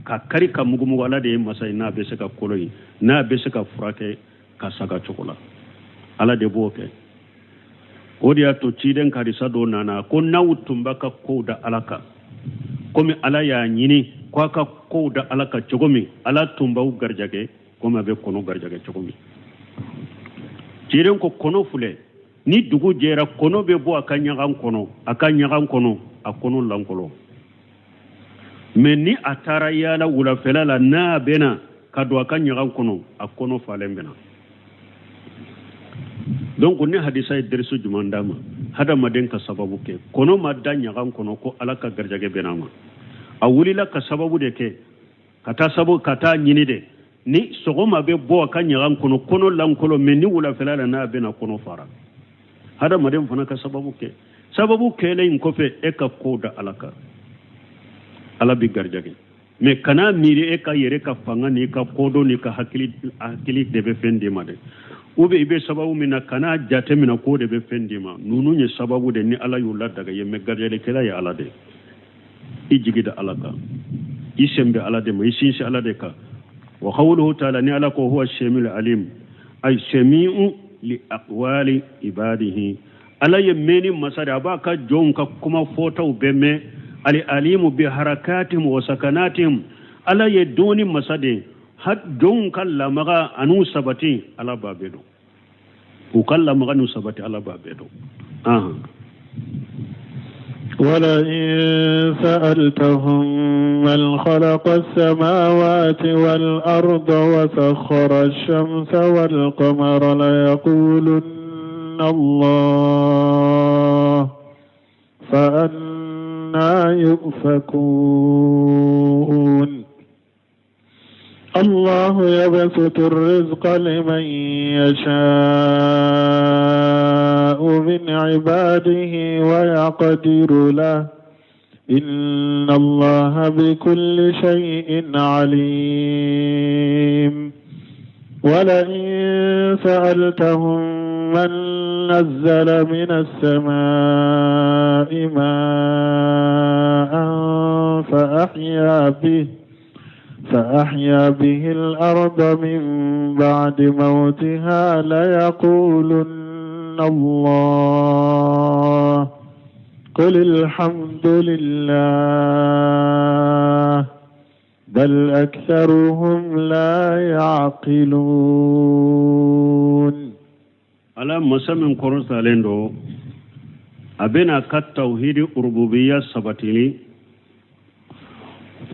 ka kari ka mugumugu, Ala de ye masa ye n'a bɛ se ka kolo in, n'a bɛ se ka furakɛ ka saga cogo la, Ala de b'o kɛ. O de y'a to ciden karisa dɔ nana ko n'aw tun b'a ka kow da Ala kan komi Ala y'a ɲini ko a ka kow da Ala kan cogo min, Ala tun b'aw garijɛgɛ komi a bɛ kɔnɔ garijɛgɛ cogo min. Ciden ko kɔnɔ filɛ, Ni dugu jɛra, kɔnɔ bɛ bɔ a ka ɲagan kɔnɔ, a ka ɲagan kɔnɔ, a kɔnɔ lankolon. Mais ni a taara yaala wulafɛla la, n'a bɛna ka don a ka ɲagan kɔnɔ, a kɔnɔ falen bɛna. Donc ni hadisa ye derisu jumɛn d'a ma? Hadamaden ka sababu kɛ. Kɔnɔ ma da ɲagan kɔnɔ ko Ala ka garijɛgɛ bɛn'a ma. A wulila ka sababu de kɛ, ka taa sababu, ka taa ɲini de. Ni sɔgɔma bɛ bɔ a ka ɲagan kɔnɔ, kɔnɔ lankolon. Mais ni wulafɛla la, n'a bɛna, kɔnɔ fara. Hadamaden fana ka sababu kɛ. Sababu kɛlen in kɔfɛ, e ka ko da Ala kan, Ala bɛ garijɛgɛ. Mais kana miiri e ka yɛrɛ ka fanga n'i ka kodɔn n'i ka hakili de bɛ fɛn d'i ma dɛ, ou bien i bɛ sababu min na, kana jate minɛ k'o de bɛ fɛn d'i ma. Ninnu ye sababu de ni Ala y'u ladaga ye, mais garijɛgɛkɛla ye Ala de. I jigi da Ala kan, i sen bɛ Ala de ma, i sinsin Ala de kan. Wa qawluhu ta'ala, ni Ala ko huwa samiul alim, ay sami'u li aqwali ibadihi. Ala ye mɛnni masa de, a b'a ka jɔnw ka kuma fɔtaw bɛɛ mɛn. Al alimu bi harakatihim wa sakanatihim. Ala ye dɔnni masa de, jɔnw ka lamaga an'u sabati, Ala b'a bɛɛ dɔn. U ka lamaga n'u sabati, Ala b'a bɛɛ dɔn. ولئن سألتهم من خلق السماوات والأرض وسخر الشمس والقمر ليقولن الله فأنى يؤفكون. الله يبسط الرزق لمن يشاء من عباده ويقدر له إن الله بكل شيء عليم. ولئن سألتهم من نزل من السماء ماء فأحيا به الأرض من بعد موتها ليقولن الله قل الحمد لله بل أكثرهم لا يعقلون. Ala masa min kɔrɔtalen don, a bɛna ka tawhidi urububiya sabatili.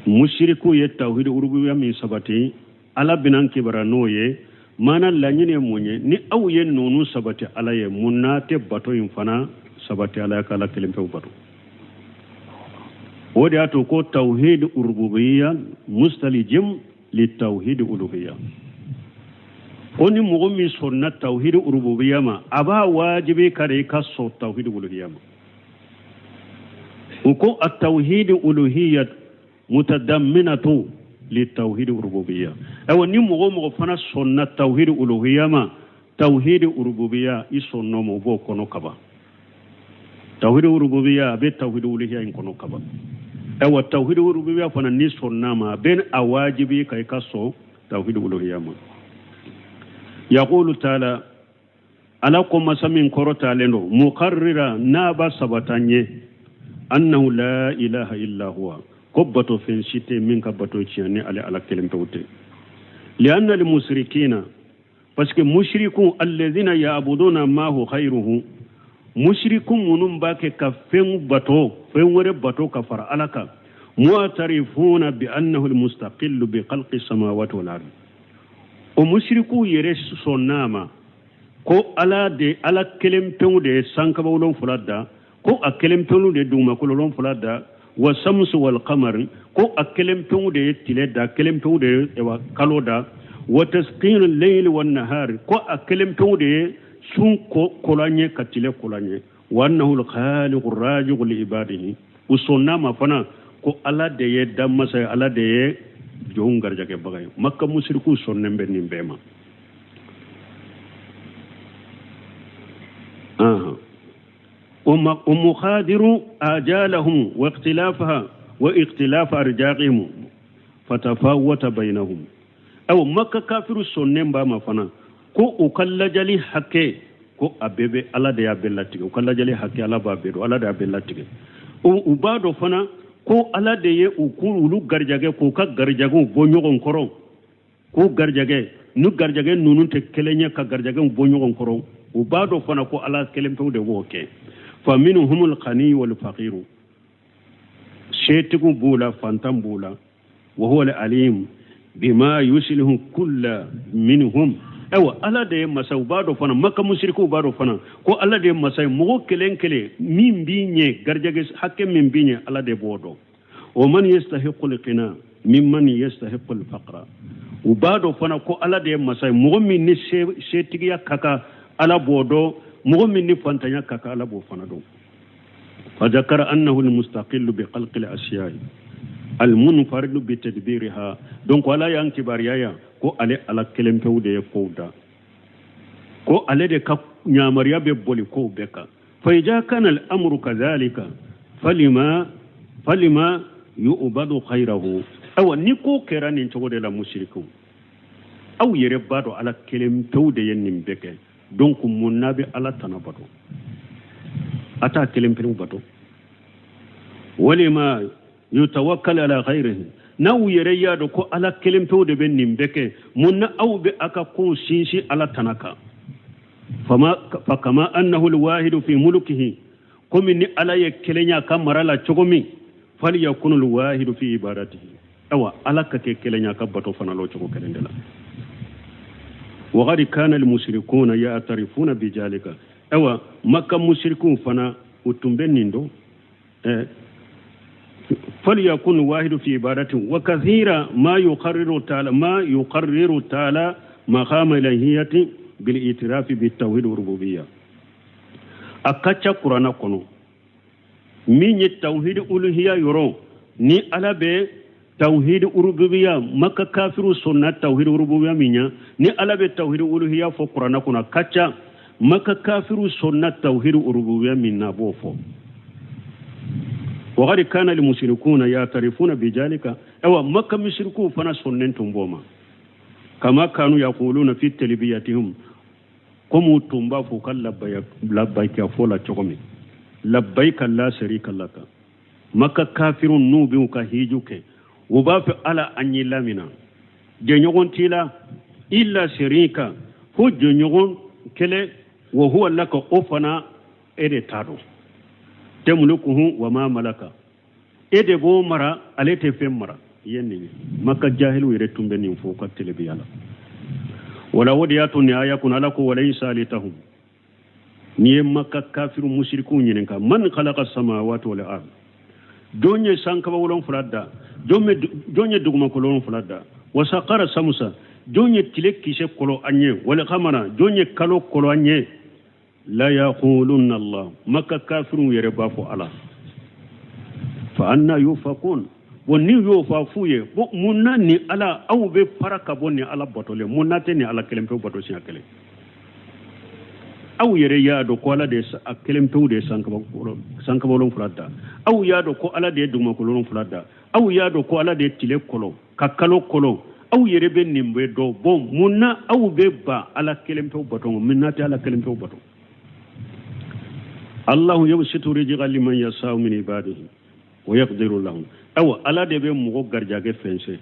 Musiriku ye tawhidi urububiya min sabati, Ala bɛna kibaruya n'o ye. Mana laɲini ye mun ye? Ni aw ye ninnu sabati Ala ye, mun n'a tɛ bato in fana sabati Ala ye, k'Ala kelen pewu bato? O de y'a to ko tawhidi urububiya mustalijim li tawhidi uluhiya. Ko ni mɔgɔ min sɔnna tawhidi urububiya ma, a b'a wajibi ka de i ka sɔn tawhidi uluhiya ma. U ko a tawhidi uluhiya mutadamminatu li tawhidi urububiya. Ayiwa, ni mɔgɔ o mɔgɔ fana sɔnna tawhidi uluhiya ma, tawhidi urububiya i sɔnn'o ma, o b'o kɔnɔ kaban. Tawhidi urububiya a bɛ tawhidi uluhiya in kɔnɔ kaban. Ayiwa, tawhidi urububiya fana, ni sɔnn'a ma, a bɛ a wajibi ka i ka sɔn tawhidi uluhiya ma. Yaqulu taala, Ala ko masa min kɔrɔtalen don, mukarrira, n'a b'a sabata n ye, annahu la ilaha illa huwa, ko bato fɛn si tɛ min ka bato tiɲɛ ni ale Ala kelen pewu tɛ. Lianna almusrikina, parce que mushrikun, alladhina ya'buduna ma hu khayruhu, mushrikun minnu b'a kɛ ka fɛn bato, fɛn wɛrɛ bato ka fara Ala kan, mu'tarifuna bi annahu almustaqillu bi khalqi samawati wal ard. O mushrikuw yɛrɛ sɔnn'a ma ko Ala de, Ala kelen pewu de ye sankaba 7 da, ko a kelen pewu de ye dugumakolo 7 da, wa samsu wal qamar, ko a kelen pewu de ye tile da, kelen pewu de ye kalo da, wa tasqinu layli wan nahar, ko a kelen pewu de ye sun kolan ye ka tile kolan ye, wa annahu al-khaliqu ar-raziqu li ibadihi. U sɔnn'a ma fana ko Ala de ye danmasa ye, Ala de ye jɔnw garijɛgɛbaga ye. Makka musirikuw sɔnnen bɛ nin bɛɛ ma. Wa mukhadiru ajalahum wa ikhtilafaha wa ikhtilafa arjaqihim fatafawata bainahum. Aw Makka kafiru sɔnnen b'a ma fana ko u ka lajali hakɛ, ko a bɛɛ bɛ Ala de y'a bɛɛ latigɛ. U ka lajali hakɛ, Ala b'a bɛɛ dɔn, Ala de y'a bɛɛ latigɛ. U b'a dɔn fana ko Ala de ye u k'u olu garijɛgɛ, k'u ka garijɛgɛw bɔ ɲɔgɔn kɔrɔ, k'u garijɛgɛ n'u garijɛgɛ ninnu tɛ kelen ye, ka garijɛgɛw bɔ ɲɔgɔn kɔrɔ. U b'a dɔn fana ko Ala kelen pewu de b'o kɛ. Fa minhumul ghani wal faqiru, setigiw b'u la, fantan b'u la. Wa huwa al-alim bima yuslihu kulla minhum. Ayiwa, Ala de ye masa. U b'a dɔn fana, Maka musirikuw b'a dɔn fana ko Ala de ye masa ye. Mɔgɔ kelen kelen min b'i ɲɛ, garijɛgɛ hakɛ min b'i ɲɛ, Ala de b'o dɔn. Wa man yastahiqu al-ghina mimman yastahiqu al-faqra, u b'a dɔn fana ko Ala de ye masa ye. Mɔgɔ min ni setigiya ka kan, Ala b'o dɔn. Mɔgɔ min ni fantanya ka kan, Ala b'o fana dɔn. Fadhakara annahu al-mustaqillu bi khalqi al-ashiya'i al-munfaridu bi tadbiriha. Donc Ala y'an kibaruya yan ko ale Ala kelen pewu de ye kow da, ko ale de ka yamaruya bɛ boli kow bɛɛ kan. Fa idha kana al-amru kadhalika falima yu'badu khayrahu. Ayiwa, ni ko kɛra nin cogo de la, musirikiw, aw yɛrɛ b'a dɔn Ala kelen pewu de ye nin bɛɛ kɛ. Donc mun n'a bɛ Ala tana bato, a t'a kelen pewu bato? Walima yutawakkal ala ghayrihi, n'aw yɛrɛ y'a dɔn ko Ala kelen pewu de bɛ nin bɛɛ kɛ, mun na aw bɛ a ka kow sinsin Ala tana kan? Fa kama annahu alwahidu fi mulkihi, komi ni Ala ye kelenya ka mara la cogo min, falyakunu alwahidu fi ibadatihi. Awa, Ala ka kɛ kelenya ka bato fana la o cogo kelen de la. Waqad kana almushrikuna ya'tarifuna bijalika. Awa, Makka mushrikuw fana u tun bɛ nin dɔn. Falyakun wahidu fi ibadati. Wa kathira ma yuqarriru ta'ala ma yuqarriru ta'ala maqama ilahiyati bil itirafi bit tawhid rububiyya. A ka ca Kuranna kɔnɔ min ye tawhid uluhiyya yɔrɔ ni Ala bɛ tawhid rububiyya, Maka kafiru sɔnna tawhid rububiyya min ɲa, ni Ala bɛ tawhid uluhiyya fɔ Kuranna kɔnɔ, a ka ca Maka kafiru sɔnna tawhid rububiyya min na, a b'o fɔ. Waqad kana almushrikuna ya'tarifuna bijalika. Awa, Maka mushrikuw fana sɔnnen tun b'o ma. Kama kanu yaquluna fi talbiyatihim, komi u tun b'a fɔ u ka labbayika fɔ la cogo min, labbayika la sharika laka. Maka kafiru n'u bɛ u ka hiju kɛ, u b'a fɔ Ala, an y'i lamina, jɛɲɔgɔn t'i la, illa sharika, fo jɛɲɔgɔn kelen, wa huwa laka, o fana e de ta don, tamlikuhu wa ma malaka, e de b'o mara, ale tɛ fɛn mara. I ye nin ye, Maka jahiliw yɛrɛ tun bɛ nin fɔ u ka telebiya la. Wala o de y'a to nin aya kɔnɔ, Ala ko wala in salitahum, n'i ye Maka kafiru musirikuw ɲininka, man khalaqa samawati wal ard, jɔn ye sankaba 7 da, jɔn ye dugumakolo 7 da, wa sakara samusa, jɔn ye tile kisɛ kɔlɔ an ye, wal kamara, jɔn ye kalo kɔlɔ an ye, la yaqulunna Allah, Maka kafiru yɛrɛ b'a fɔ Ala. Fa anna yufakun, bon ni y'o fɔ f'u ye, bon mun na ni Ala aw bɛ fara ka bɔ ni Ala batolen, mun na tɛ ni Ala kelen pewu bato siɲɛ kelen? Aw yɛrɛ y'a dɔn ko Ala de ye a kelen pewu de ye sankaba 7 da, aw y'a dɔn ko Ala de ye dugumakolo 7 da, aw y'a dɔn ko Ala de ye tile kɔlɔ ka kalo kɔlɔ, aw yɛrɛ bɛ nin bɛɛ dɔn. Bon mun na aw bɛ ban Ala kelen pewu bato, mun na tɛ Ala kelen pewu bato? Allahu yabsutu rizqa liman yasha'u min ibadihi wa yaqdiru lahu. Awa, Ala de bɛ mɔgɔ garijɛgɛ fɛnsɛn.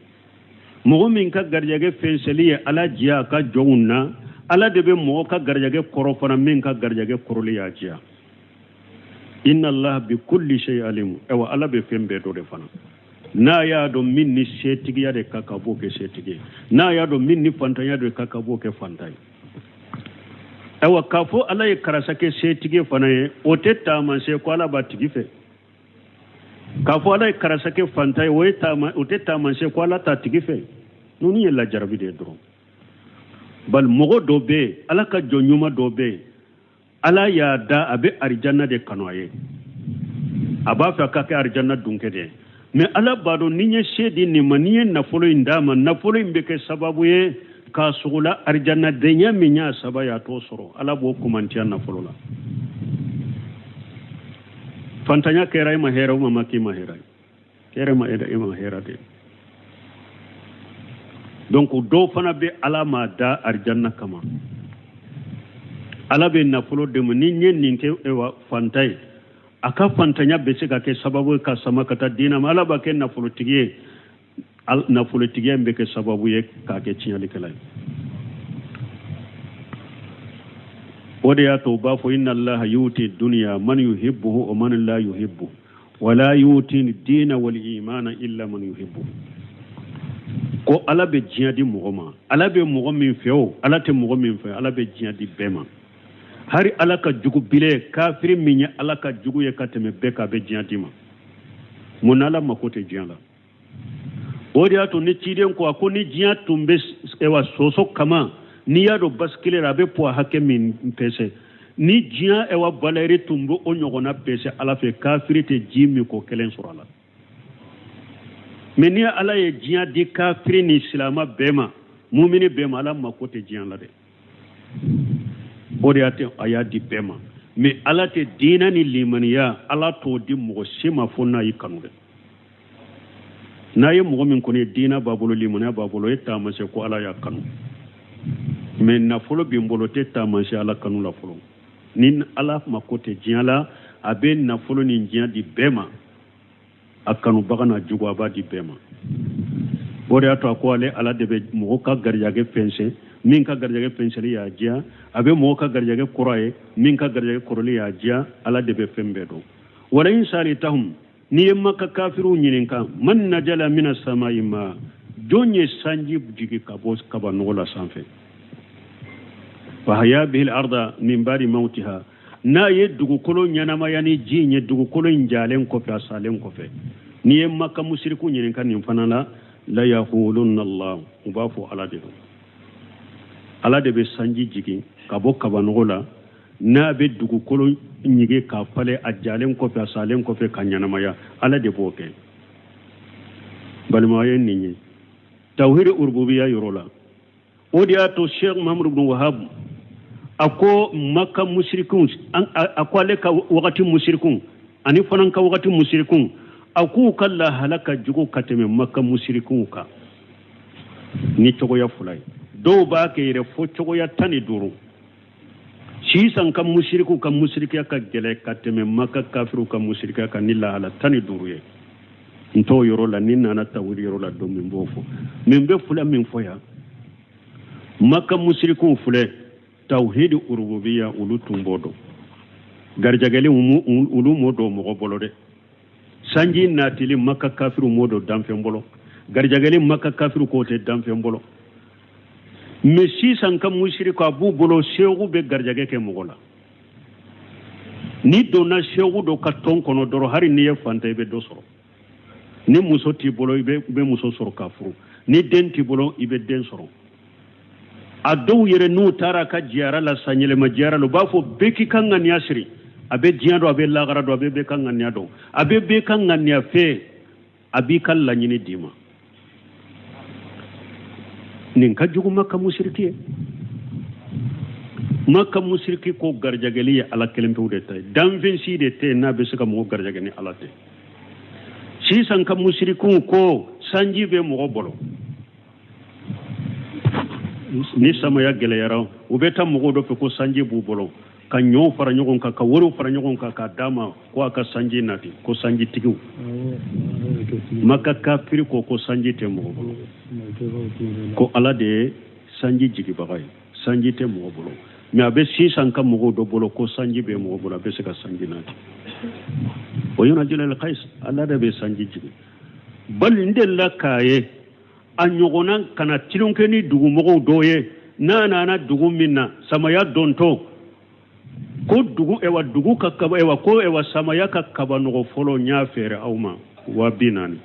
Mɔgɔ min ka garijɛgɛ fɛnsɛnli ye Ala diya a ka jɔnw na, Ala de bɛ mɔgɔ ka garijɛgɛ kɔrɔ fana min ka garijɛgɛ kɔrɔli y'a diya. Inna Allah bi kulli shay alim. Awa, Ala bɛ fɛn bɛɛ dɔn de fana. N'a y'a dɔn min ni setigiya de ka kan, b'o kɛ setigi ye. N'a y'a dɔn min ni fantanya de ka kan, b'o kɛ fantan ye. Awa, k'a fɔ Ala ye karisa kɛ setigi fana ye, o tɛ taamasiyɛn ko Ala b'a tigi fɛ. K'a fɔ Ala ye karisa kɛ fantan ye, o tɛ taamasiyɛn ko Ala t'a tigi fɛ. Ninnu ye lajarabi de ye dɔrɔn. Bali mɔgɔ dɔ bɛ yen, Ala ka jɔn ɲuman dɔ bɛ yen, Ala y'a da a bɛ arijanna de kanu a ye, a b'a fɛ ka kɛ arijanna dunkɛ de ye. Mais Ala b'a dɔn ni n ye se di nin ma, ni n ye nafolo in d'a ma, nafolo in bɛ kɛ sababu ye k'a sogola arijanna denya min y'a saba ye, a t'o sɔrɔ. Ala b'o kumantiya nafolo la. Fantanya kɛra e ma hɛrɛ o ma k'i ma hɛrɛ ye, kɛra ma e ma hɛrɛ de. Donc dɔw fana bɛ Ala ma da arijanna kama, Ala bɛ nafolo d'e ma, ni n ye nin kɛ fantan ye, a ka fantanya bɛ se ka kɛ sababu ye ka sama ka taa diinɛ ma. Ala b'a kɛ nafolotigi ye, nafolotigiya in bɛ kɛ sababu ye k'a kɛ tiɲɛlikɛla ye. O de y'a to u b'a fɔ inna allaha yuti dunya man yuhibbuhu wa man la yuhibbu wala yuti dina wal imana illa man yuhibbu. Ko Ala bɛ diɲɛ di mɔgɔ ma, Ala bɛ mɔgɔ min fɛ o, Ala tɛ mɔgɔ min fɛ, Ala bɛ diɲɛ di bɛɛ ma. Hari Ala ka jugu bile, kafiri min ye Ala ka jugu ye ka tɛmɛ bɛɛ kan, a bɛ diɲɛ di ma. Mun na Ala mako tɛ diɲɛ la? O de y'a to ni ciden ko a ko ni diɲɛ tun bɛ ewa soso kama, n'i y'a don basikile la, a bɛ poids hakɛ min pɛsɛ, ni diɲɛ ewa valeur tun bɛ o ɲɔgɔnna pɛsɛ Ala fɛ, kafiri tɛ ji min ko kelen sɔrɔ a la. Mais ni Ala ye diɲɛ di kafiri ni silama bɛɛ ma, mumini bɛɛ ma, Ala mako tɛ diɲɛ la dɛ. O de y'a to a y'a di bɛɛ ma. Mais Ala tɛ diinɛ ni limaniya, Ala t'o di mɔgɔ si ma fo n'a y'i kanu dɛ. N'a ye mɔgɔ min kɔni ye diinɛ b'a bolo, limaniya b'a bolo, e taamasiyɛn ko Ala y'a kanu. Mais nafolo b'i bolo tɛ taamasiyɛn Ala kanu la fɔlɔ. Ni Ala mako tɛ diɲɛ la, a bɛ nafolo ni diɲɛ di bɛɛ ma, a kanubaga n'a jugu, a b'a di bɛɛ ma. O de y'a to a ko ale Ala de bɛ mɔgɔ ka garijɛgɛ fɛnsɛn, min ka garijɛgɛ fɛnsɛnli y'a diya, a bɛ mɔgɔ ka garijɛgɛ kɔrɔ ye, min ka garijɛgɛ kɔrɔli y'a diya. Ala de bɛ fɛn bɛɛ dɔn. Wala in salitahum, n'i ye Maka kafiriw ɲininka, man najala mina samayi ma, jɔn ye sanji jigi ka bɔ kabanɔgɔ la sanfɛ, fahaya bihil arda min badi mawtiha, n'a ye dugukolo ɲɛnamaya ni ji in ye, dugukolo in jalen kɔfɛ, a salen kɔfɛ. N'i ye Maka musiriku ɲininka nin fana la, la yaqulunna Allah, u b'a fɔ Ala de don. Ala de bɛ sanji jigin ka bɔ kabanɔgɔ la, n'a bɛ dugukolo ɲigin k'a falen, a jalen kɔfɛ, a salen kɔfɛ, ka ɲɛnamaya, Ala de b'o kɛ. Balimaya ye nin ye tawhidi urububiya yɔrɔ la. O de y'a to Sheikh Muhammad ibn Wahab a ko Maka musirikunw, a ko ale ka wagati musirikunw ani fana ka wagati musirikunw, a k'u ka lahala ka jugu ka tɛmɛ Maka musirikunw kan ni cogoya fila ye. Dɔw b'a kɛ yɛrɛ fo cogoya 15. Sisan ka musiriku ka musirikiya ka gɛlɛ ka tɛmɛ Maka kafiriw ka musirikiya kan ni lahala 15 ye. N t'o yɔrɔ la, ni nana tawhidi yɔrɔ la don min b'o fɔ. Min bɛ fila min fɔ yan, Maka musirikiw filɛ, tawhidi urububiya olu tun b'o dɔn. Garijɛgɛli olu m'o dɔn mɔgɔ bolo dɛ. Sanji natili Maka kafiriw m'o dɔn danfɛn bolo. Garijɛgɛli Maka kafiriw k'o tɛ danfɛn bolo. Mais sisan ka musiriku a b'u bolo, seku bɛ garijɛgɛ kɛ mɔgɔ la. N'i donna seku dɔ ka tɔn kɔnɔ dɔrɔn, hali n'i ye fantan, i bɛ dɔ sɔrɔ. Ni muso t'i bolo, i bɛ muso sɔrɔ k'a furu. Ni den t'i bolo, i bɛ den sɔrɔ. A dɔw yɛrɛ n'u taara ka jiyara la, sanyɛlɛma jiyara la, u b'a fɔ bɛɛ k'i ka ŋaniya siri. A bɛ diɲɛ dɔn, a bɛ lagara dɔn, a bɛ bɛɛ ka ŋaniya dɔn, a bɛ bɛɛ ka ŋaniya fɛ, a b'i ka laɲini d'i ma. Nin ka jugu Maka musiriki ye. Maka musiriki ko garijɛgɛli ye Ala kelen pewu de ta ye, danfɛn si de tɛ yen n'a bɛ se ka mɔgɔ garijɛgɛ ni Ala tɛ. Sisan ka musirikiw ko sanji bɛ mɔgɔ bolo, ni samaya gɛlɛyara, u bɛ taa mɔgɔw dɔ fɛ ko sanji b'u bolo, ka ɲɔw fara ɲɔgɔn kan, ka wariw fara ɲɔgɔn kan k'a d'a ma ko a ka sanji nati, ko sanjitigiw. Maka kafiri ko ko sanji tɛ mɔgɔ bolo, ko Ala de ye sanji jigibaga ye, sanji tɛ mɔgɔ bolo. Mais a bɛ sisan ka mɔgɔw dɔ bolo ko sanji bɛ mɔgɔ bolo, a bɛ se ka sanji nati. O yunajilal kais, Ala de bɛ sanji jigin. Bali n delila k'a ye a ɲɔgɔnna ka na tulonkɛ ni dugumɔgɔw dɔw ye, n'a nana dugu min na samaya dontɔ, ko dugu ewa dugu ka kaba ewa ko ewa samaya ka kaba nɔgɔ fɔlɔ n y'a feere aw ma 40,000.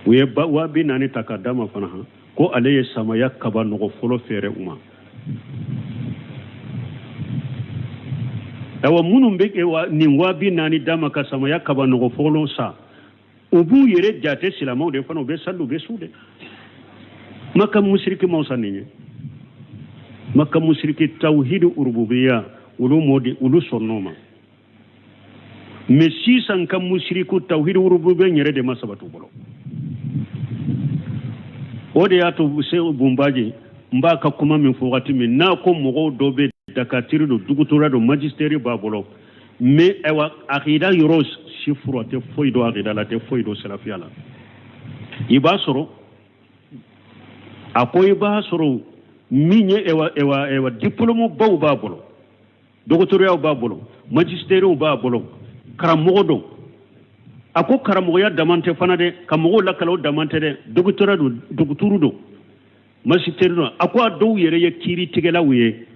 U ye 40,000 ta k'a d'a ma fana, han, ko ale ye samaya kaba nɔgɔ fɔlɔ feere u ma. Awa minnu bɛ ewa nin 40,000 d'a ma ka samaya kaba nɔgɔ fɔlɔ san, u b'u yɛrɛ jate silamɛw de fana, u bɛ sali, u bɛ sun de. Maka musiriki ma fisa nin ye. Maka musiriki tawhidi urububiya olu m'o di, olu sɔnn'o ma. Mais sisan ka musiriku tawhidi urububiya yɛrɛ de ma sabati u bolo. O de y'a to Seku Bunbaji, n b'a ka kuma min fɔ wagati min n'a ko mɔgɔw dɔ bɛ dakatiri don, dugutora don, magistère b'a bolo, mais ayiwa akida yɔrɔ si furu, a tɛ foyi dɔn akida la, a tɛ foyi dɔn salafiya la. I b'a sɔrɔ a ko i b'a sɔrɔ Min ye ewa ewa ewa diplôme baw b'a bolo, dɔgɔtɔrɔyaw b'a bolo, magistèrew b'a bolo, karamɔgɔ don. A ko karamɔgɔya daman tɛ fana dɛ, ka mɔgɔw lakalan o daman tɛ dɛ, dɔgɔtɔrɔ don, dɔgɔtɔrɔ don, magistère don. A ko a dɔw yɛrɛ ye kiiritigɛlaw ye,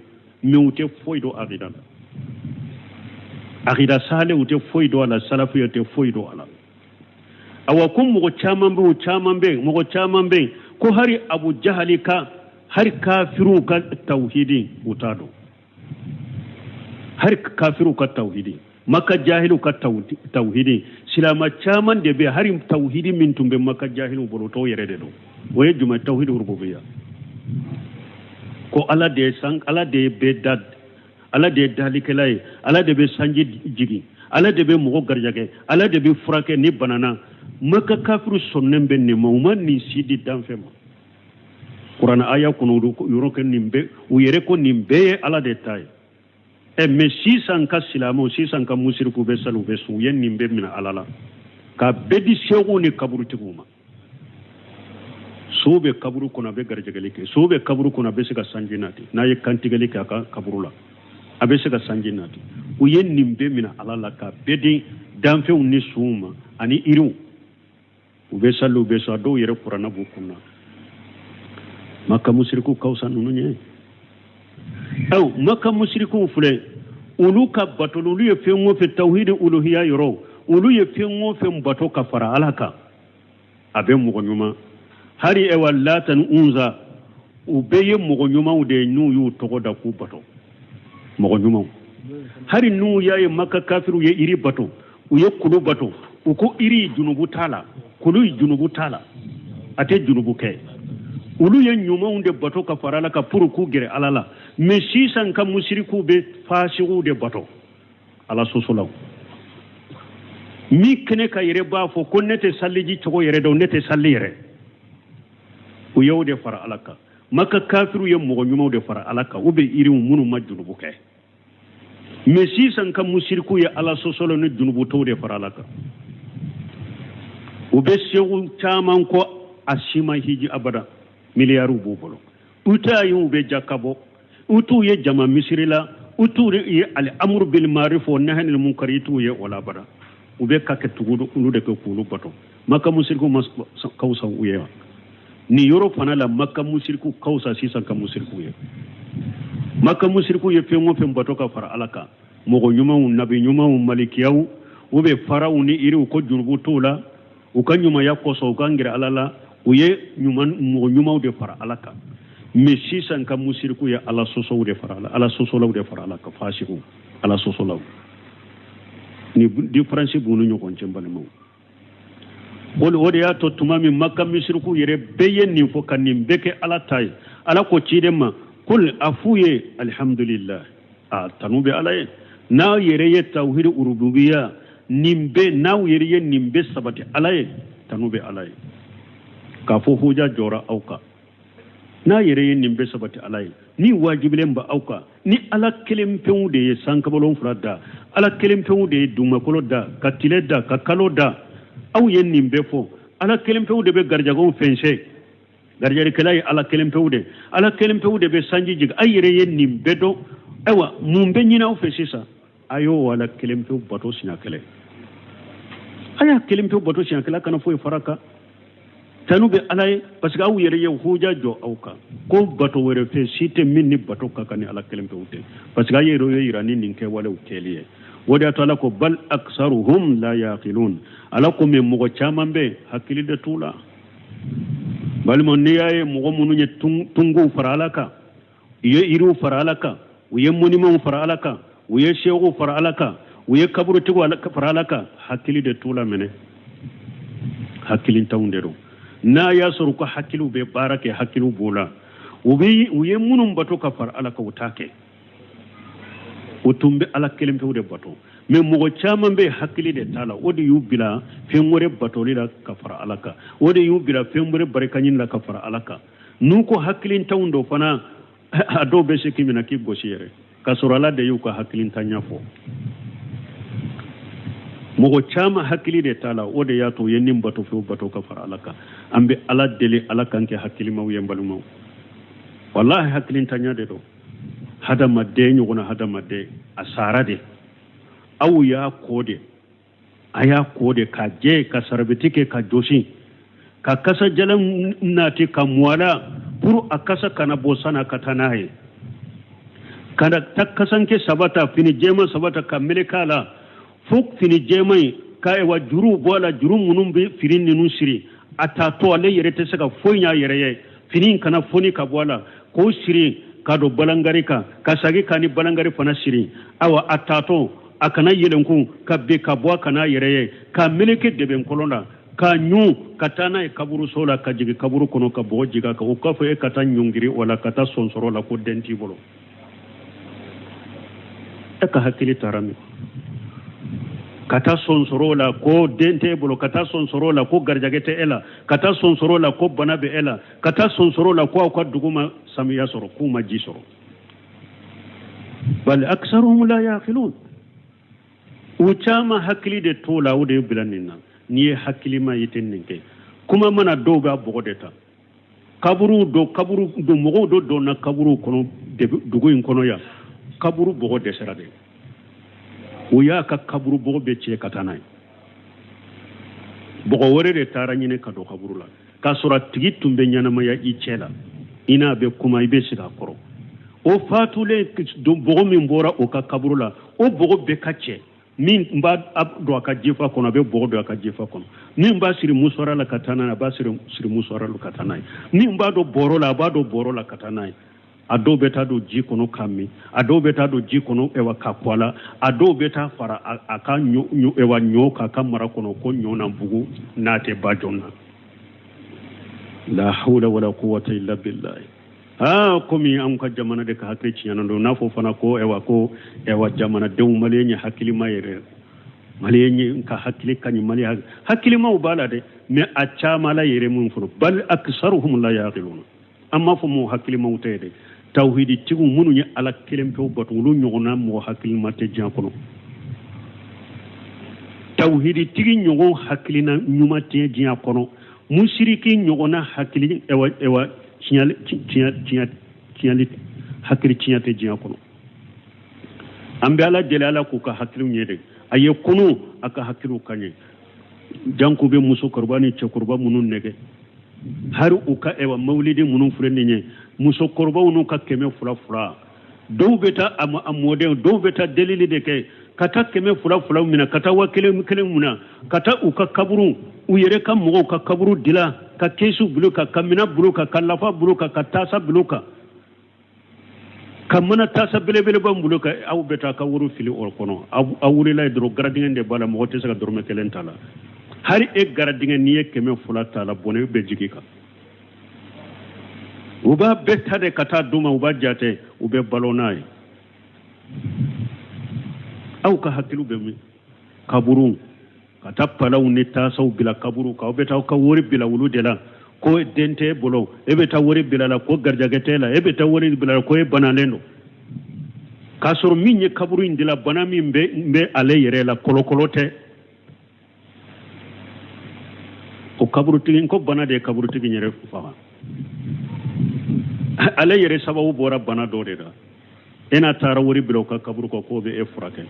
mais u tɛ foyi dɔn akida la. Akida sale u tɛ foyi dɔn a la, salafiya tɛ foyi dɔn a la. Awa ko mɔgɔ caman bɛ, o caman bɛ, mɔgɔ caman bɛ ko hari Abu Jahali ka, hari kafiriw ka tawhidi u t'a dɔn, hari kafiriw ka tawhidi, Maka jahiliw ka tawhidi. Silama caman de bɛ, hari tawhidi min tun bɛ Maka jahiliw bolo, o t'o yɛrɛ de dɔn. O ye jumɛn? Tawhidi rububiya, ko Ala de ye san, Ala de ye bɛɛ da, Ala de ye dalikɛla ye, Ala de bɛ sanji jigin, Ala de bɛ mɔgɔ garijɛgɛ, Ala de bɛ furakɛ ni banana. Maka kafiru sɔnnen bɛ nin ma, u ma nin si di danfɛn ma. Kuranɛ aya kɔnɔ yɔrɔ kɛ nin bɛɛ, u yɛrɛ ko nin bɛɛ ye Ala de ta ye. Ɛ mais sisan ka silamɛw, sisan ka musiriku bɛ sali, u bɛ sun, u ye nin bɛɛ minɛ Ala la ka bɛɛ di sekow ni kaburutigiw ma. So bɛ kaburu kɔnɔ, a bɛ garijɛgɛli kɛ. So bɛ kaburu kɔnɔ, a bɛ se ka sanji nati. N'a ye kantigɛli kɛ a ka kaburu la, a bɛ se ka sanji nati. U ye nin bɛɛ minɛ Ala la ka bɛɛ di danfɛnw ni sunw ma ani yiriw. U bɛ sali, u bɛ sun, a dɔw yɛrɛ kuranna b'u kun na. Maka musiriku ka fisa ninnu ye. Aw Maka musirikuw filɛ, olu ka bato, olu ye fɛn o fɛn tawhidi uluhiya yɔrɔ, olu ye fɛn o fɛn bato ka fara Ala kan, a bɛ mɔgɔ ɲuman. Hari ewa Lata ni Unza, u bɛɛ ye mɔgɔ ɲumanw de ye n'u y'u tɔgɔ da k'u bato, mɔgɔ ɲumanw. Hari n'u y'a ye Maka kafiriw ye iri bato, u ye kulu bato, u ko iri junubu t'a la, kulu junubu t'a la, a tɛ junubu kɛ. Olu ye ɲumanw de bato ka fara Ala kan pour k'u gɛrɛ Ala la. Mais sisan ka musirikuw bɛ fasigiw de bato, Ala sɔsɔlaw. Min kɛnɛ ka yɛrɛ b'a fɔ ko ne tɛ saliji cogo yɛrɛ dɔn, ne tɛ sali yɛrɛ, u y'o de fara Ala kan. Maka kafiriw ye mɔgɔ ɲumanw de fara Ala kan, u bɛ yiriw minnu ma junubu kɛ. Mais sisan ka musiriku ye Ala sɔsɔlaw ni junubutɔw de fara Ala kan. U bɛ segu caman kɔ, a si ma hiji abada, miliyariw b'u bolo. U t'a ye u bɛ jaka bɔ, u t'u ye jama misiri la, u t'u ye ali amuru bil marif wa nahi anil munkar, i t'u ye o la abada. U bɛ ka kɛ tugu olu de kɛ k'olu bato. Maka musiriku ma ka fisa u ye wa? Nin yɔrɔ fana la, Maka musiriku ka fisa sisan ka musiriku ye. Maka musiriku ye fɛn o fɛn bato ka fara Ala kan, mɔgɔ ɲumanw, nabi ɲumanw, malikiyaw, u bɛ faraw ni yiriw ko jurubu t'u la, u ka ɲumanya kosɔn u ka gɛrɛ Ala la, u ye mɔgɔ ɲumanw de fara Ala kan. Mais sisan ka musiriku ye Ala sɔsɔw de fara Ala, Ala sɔsɔlaw de fara Ala kan, fasigiw, Ala sɔsɔlaw. Ni différence b'u ni ɲɔgɔn cɛ, n balimaw. O de y'a to tuma min Maka misiriku yɛrɛ bɛɛ ye nin fɔ ka nin bɛɛ kɛ Ala ta ye, Ala ko ciden ma, kul, a f'u ye alihamudulila, a tanu bɛ Ala ye. N'aw yɛrɛ ye tawhidi urububiya nin bɛɛ, n'aw yɛrɛ ye nin bɛɛ sabati Ala ye, tanu bɛ Ala ye, k'a fɔ huja jɔra aw kan. N'a yɛrɛ ye nin bɛɛ sabati Ala ye, ni wajibilen bɛ aw kan, ni Ala kelen pewu de ye sankaba wolonfila da, Ala kelen pewu de ye dugumakolo da, ka tile da, ka kalo da, aw ye nin bɛɛ fɔ, Ala kelen pewu de bɛ garijɛgɛw fɛnsɛ, garijɛlikɛla ye Ala kelen pewu de, Ala kelen pewu de bɛ sanji jigin, aw yɛrɛ ye nin bɛɛ dɔn. Ayiwa, mun bɛ ɲini aw fɛ sisan? A y'o Ala kelen pewu bato siɲɛ kelen, a y'a kelen pewu bato siɲɛ kelen, a kana foyi fara kan. Tanu bɛ Ala ye, parce que aw yɛrɛ ye huja jɔ aw kan ko bato wɛrɛ fɛn si tɛ min ni bato ka kan ni Ala kelen pewu tɛ, parce que aw yɛrɛ ye yira ni nin kɛwalew kɛli ye. O de y'a to Ala ko bal aksaruhum la yaqilun. Ala ko mais mɔgɔ caman bɛ, hakili de t'u la. Balima, n'i y'a ye mɔgɔ minnu ye tunguw fara Ala kan, u ye yiriw fara Ala kan, u ye monimanw fara Ala kan, u ye sekow fara Ala kan, u ye kaburutigiw fara Ala kan, hakili de t'u la minɛ, hakilintanw de don. N'a y'a sɔrɔ u ka hakiliw bɛ baara kɛ, hakiliw b'u la, u bɛ u ye minnu bato ka fara Ala kan, u t'a kɛ. U tun bɛ Ala kelen pewu de bato. Mais mɔgɔ caman bɛ, hakili de t'a la, o de y'u bila fɛn wɛrɛ batoli la ka fara Ala kan, o de y'u bila fɛn wɛrɛ barika ɲini la ka fara Ala kan. N'u ko hakilintanw dɔ fana, a dɔw bɛ se k'i minɛ k'i gosi yɛrɛ, k'a sɔrɔ Ala de y'u ka hakilintanya fɔ. Mɔgɔ caman hakili de t'a la, o de y'a to u ye nin bato fɛnw bato ka fara Ala kan. An bɛ Ala deli, Ala k'an kɛ hakilimaw ye. N balimaw, Walahi hakilintanya de don. Hadamaden ɲɔgɔnna hadamaden a sara de, aw y'a ko de, a y'a ko de ka jɛ ka sarabeti kɛ ka josi ka kasa jalan nati ka muwala pour a kasa kana bɔ sana ka taa n'a ye, ka ta kasanke saba ta, fini jɛman saba ta ka meleke a la fo fini jɛman in ka ewa juruw bɔ a la, juru minnu bɛ fini ninnu siri a taatɔ ale yɛrɛ tɛ se ka foyi ɲ'a yɛrɛ ye, fini in kana foni ka bɔ a la, k'o siri ka don balangari kan ka sagi ka ni balangari fana siri, awa a taatɔ a kana yɛlɛnkun ka bin ka bɔ a kana yɛrɛ ye, ka meleke dɛbɛnkɔlɔn la ka ɲun ka taa n'a ye kaburuso la, ka jigin kaburu kɔnɔ ka bɔgɔ jigin a kan. O kɔfɛ e ka taa ɲɔngiri o la ka taa sɔnsɔrɔ la ko den t'i bolo. E ka hakili taara min? Ka taa sɔnsɔrɔ la ko den t'e bolo, ka taa sɔnsɔrɔ la ko garijɛgɛ tɛ e la, ka taa sɔnsɔrɔ la ko bana bɛ e la, ka taa sɔnsɔrɔ la ko aw ka dugu ma samiya sɔrɔ, k'u ma ji sɔrɔ. Bal aksaruhum la yaqilun, u caman hakili de t'o la, o de ye bila nin na. N'i ye hakilima ye i tɛ nin kɛ. Kuma mana dɔw b'a bɔgɔ de ta kaburu dɔ, kaburu dɔ, mɔgɔw dɔ donna kaburu kɔnɔ dugu in kɔnɔ yan, kaburu bɔgɔ dɛsɛra de, u y'a ka kaburu bɔgɔ bɛɛ cɛ ka taa n'a ye, bɔgɔ wɛrɛ de taara ɲini ka don kaburu la, k'a sɔrɔ a tigi tun bɛ ɲɛnamaya i cɛ la, i n'a bɛ kuma, i bɛ sigi a kɔrɔ. O fatulen bɔgɔ min bɔra o ka kaburu la, o bɔgɔ bɛɛ ka cɛ. Min b'a don a ka jifa kɔnɔ, a bɛ bɔgɔ don a ka jifa kɔnɔ. Min b'a siri musɔra la ka taa n'a ye, a b'a siri musɔra la ka taa n'a ye. Min b'a don bɔrɔ la, a b'a don bɔrɔ la ka taa n'a ye. A dɔw bɛ taa don ji kɔnɔ k'a min, a dɔw bɛ taa don ji kɔnɔ ɛwa ka kɔ a la, a dɔw bɛ taa fara a ka ɲɔ ɛwa ɲɔ k'a ka mara kɔnɔ ko ɲɔ na bugu n'a tɛ ba jɔn na. La hawla wala quwwata illa billahi. Aa, komi an ka jamana de ka hakili tiɲɛna don, n'a fɔ fana ko ɛwa ko ɛwa jamanadenw maliyɛn ye hakilima yɛrɛ, maliyɛn ye ka hakili ka ɲi, maliyɛn hakilimaw b'a la dɛ, mais a caman la yɛrɛ mun fɔlɔ, bal aksaruhum la yaqiluna. An m'a fɔ mɔgɔ hakilimaw tɛ dɛ, tawhiditigiw minnu ye ala kelen pewu bato, olu ɲɔgɔnna mɔgɔ hakilima tɛ diɲɛ kɔnɔ. Tawhiditigi ɲɔgɔn hakilina ɲuman tɛ diɲɛ kɔnɔ, musiriki ɲɔgɔnna hakili ɛwa ɛwa tiɲɛli tiɲɛ tiɲɛ tiɲɛli hakili tiɲɛ tɛ diɲɛ kɔnɔ. An bɛ ala deli ala k'u ka hakiliw ɲɛ de, a ye kunu a ka hakiliw ka ɲɛ. Janko bɛ musokɔrɔba ni cɛkɔrɔba minnu nɛgɛ, hari u ka ɛwa mawulidi minnu filɛ nin ye, musokɔrɔbaw n'u ka 200 200, dɔw bɛ taa a mɔdenw, dɔw bɛ taa delili de kɛ ka taa 200 200 minɛ, ka taa 1000 1000 minɛ, ka taa u ka kaburu, u yɛrɛ ka mɔgɔw ka kaburu dila, ka kɛsu bilo kan, ka minɛn bilo kan, ka lafa bilo kan, ka tasa bilo kan, ka mana tasa belebeleba bilo kan. Aw bɛ taa ka wari fili o kɔnɔ, aw wulila yen dɔrɔn garadingɛ de b'a la, mɔgɔ tɛ se ka dɔrɔmɛ kelen ta la. Hali e garadingɛ n'i ye 200 ta la, bɔnɛ bɛ jigin kan. U b'a bɛɛ ta de ka taa d'u ma, u b'a jate, u bɛ balo n'a ye. Aw ka hakiliw bɛ min? Kaburu ka taa palaw ni tasaw bila kaburu kan, aw bɛ taa aw ka wari bila olu de la ko den t'e bolo, e bɛ taa wari bila la ko garijɛgɛ t'e la, e bɛ taa wari bila la ko e banalen don, k'a sɔrɔ min ye kaburu in dila, bana min bɛ ale yɛrɛ la, kɔlɔkɔlɔ tɛ o kaburutigi ko bana de ye kaburutigi yɛrɛ faga, ale yɛrɛ sababu bɔra bana dɔ de la. E n'a taara wari bila o ka kaburu kɔ k'o bɛ e furakɛ,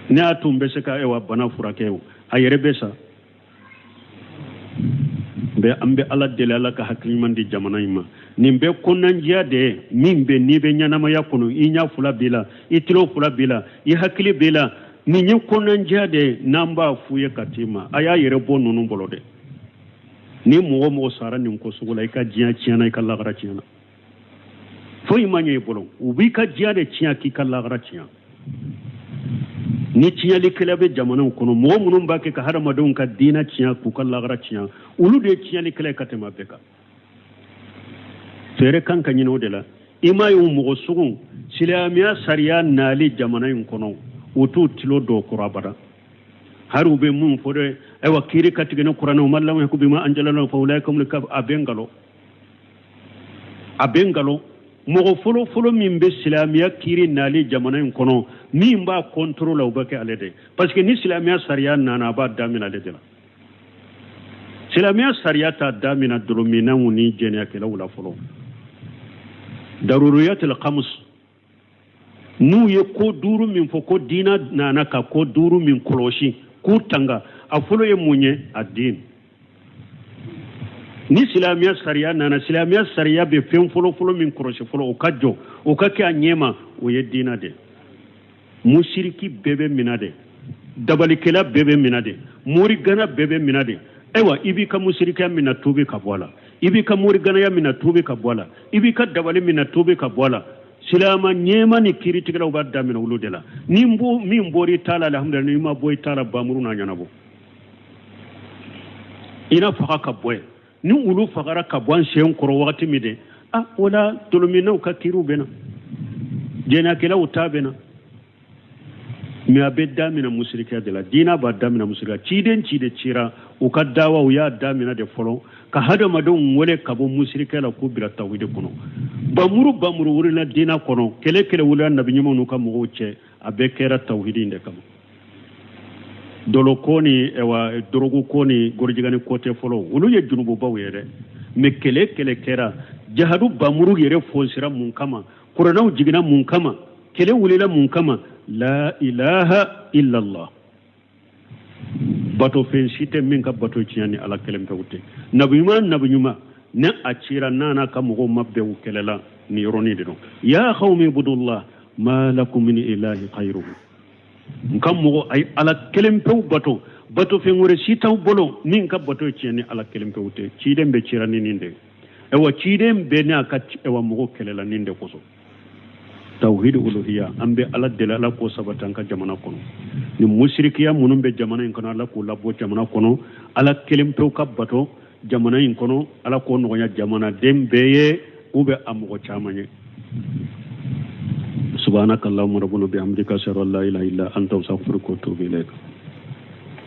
ne y'a tun bɛ se ka ewa bana furakɛ o, a yɛrɛ bɛ sa. Bɛ an bɛ ala deli ala ka hakili ɲuman di jamana in ma. Nin bɛɛ kɔnɔnandiya de ye min bɛ n'i bɛ ɲɛnamaya kɔnɔ, i ɲɛ fila b'i la, i tulo fila b'i la, i hakili b'i la, nin ye kɔnɔnandiya de ye. N'an b'a f'u ye ka t'i ma, a y'a yɛrɛ bɔ ninnu bolo dɛ. Ni mɔgɔ mɔgɔ sara nin ko sugu la, i ka diɲɛ tiɲɛna, i ka lagara tiɲɛna, foyi ma ɲɛ i bolo. U b'i ka diɲɛ de tiɲɛ k'i ka lagara tiɲɛ. Ni tiɲɛlikɛla bɛ jamanaw kɔnɔ, mɔgɔ minnu b'a kɛ ka hadamadenw ka diinɛ tiɲɛ k'u ka lagara tiɲɛ, olu de ye tiɲɛlikɛla ye ka tɛmɛ a bɛɛ kan. Fɛɛrɛ kan ka ɲini o de la. I m'a ye o mɔgɔ sugu silamɛya sariya nali jamana in kɔnɔ, u t'u tulo don o kɔrɔ abada. Hari u bɛ mun fɔ dɛ, ayiwa kiiri ka tigɛ ni kuranɛ, wa man lam yahkum bima anzalallahu fa ulaika humul kafirun. A bɛ nkalon, a bɛ nkalon. Mɔgɔ fɔlɔ fɔlɔ min bɛ silamɛya kiiri nali jamana in kɔnɔ, min b'a contrôle la, o bɛ kɛ ale de ye. Parce que ni silamɛya sariya nana, a b'a daminɛ ale de la. Silamɛya sariya t'a daminɛ dɔlɔminnaw ni jɛnɛyakɛlaw la fɔlɔ. Daruriyatul khams, n'u ye ko duuru min fɔ, ko diina nana ka ko duuru min kɔlɔsi k'u tanga, a fɔlɔ ye mun ye? A den ni silamɛya sariya nana, silamɛya sariya bɛ fɛn fɔlɔ-fɔlɔ min kɔlɔsi fɔlɔ, o ka jɔ, o ka kɛ a ɲɛma, o ye diina de. Musiriki bɛɛ bɛ mina de, dabalikɛla bɛɛ bɛ mina de, morigana bɛɛ bɛ mina de. Ayiwa, i b'i ka musirikiya min na, tuubi ka bɔ a la. I b'i ka moriganaya min na, tuubi ka bɔ a la. I b'i ka dabali min na, tuubi ka bɔ a la. Silama ɲɛma ni kiiritigɛlaw b'a daminɛ olu de la. Ni min bɔra i ta la, alhamdulillah. N'i ma bɔ i ta la, bamuru n'a ɲɛnabɔ, i na faga ka bɔ yen. Ni olu fagara ka bɔ an sen kɔrɔ wagati min de, a o la dɔlɔminnaw ka kiiriw bɛ na, jɛnɛkɛlaw ta bɛ na. Mais a bɛ daminɛ musirikiya de la. Diina b'a daminɛ musirikiya. Ciden ci de cira u ka dawa, u y'a daminɛ de fɔlɔ ka hadamadenw wele ka bɔ musirikiya la k'u bila tawhidi kɔnɔ. Bamuru bamuru wulila diina kɔnɔ, kɛlɛ kɛlɛ wulila nabi ɲumanw n'u ka mɔgɔw cɛ, a bɛɛ kɛra tawhidi in de kama. Dɔlɔko ni ɛwa dɔrɔguko ni gorijigani ko tɛ fɔlɔ, olu ye junububaw ye dɛ. Mais kɛlɛ kɛlɛ kɛra, jahadu bamuru yɛrɛ fonsira mun kama? Kuranɛw jiginna mun kama? Kɛlɛ wulila mun kama? La ilaha illallah, bato fɛn si tɛ min ka bato tiɲɛ ni Ala kelen pewu tɛ. Nabi ɲuman, nabi ɲuman ni a cira n'a n'a ka mɔgɔw ma bɛn u kɛlɛla nin yɔrɔnin de don. Ya qawmi ibudullah ma lakum min ilahi ghayruhu, n ka mɔgɔ, a ye Ala kelen pewu bato, bato fɛn wɛrɛ si t'aw bolo min ka bato tiɲɛ ni Ala kelen pewu tɛ. Ciden bɛɛ cira ni nin de ye. Ayiwa, ciden bɛɛ n'a ka ayiwa mɔgɔw kɛlɛla nin de kosɔn, tawhidi uluhiya. An bɛ Ala deli, Ala k'o sabati an ka jamana kɔnɔ. Ni musirikiya minnu bɛ jamana in kɔnɔ, Ala k'o labɔ jamana kɔnɔ. Ala kelen pewu ka bato jamana in kɔnɔ, Ala k'o nɔgɔya jamanaden bɛɛ ye, u bɛ a mɔgɔ caman ye. Subhanaka allahumma rabbana bihamdika, ashhadu an la ilaha illa anta, astaghfiruka wa atubu ilayk.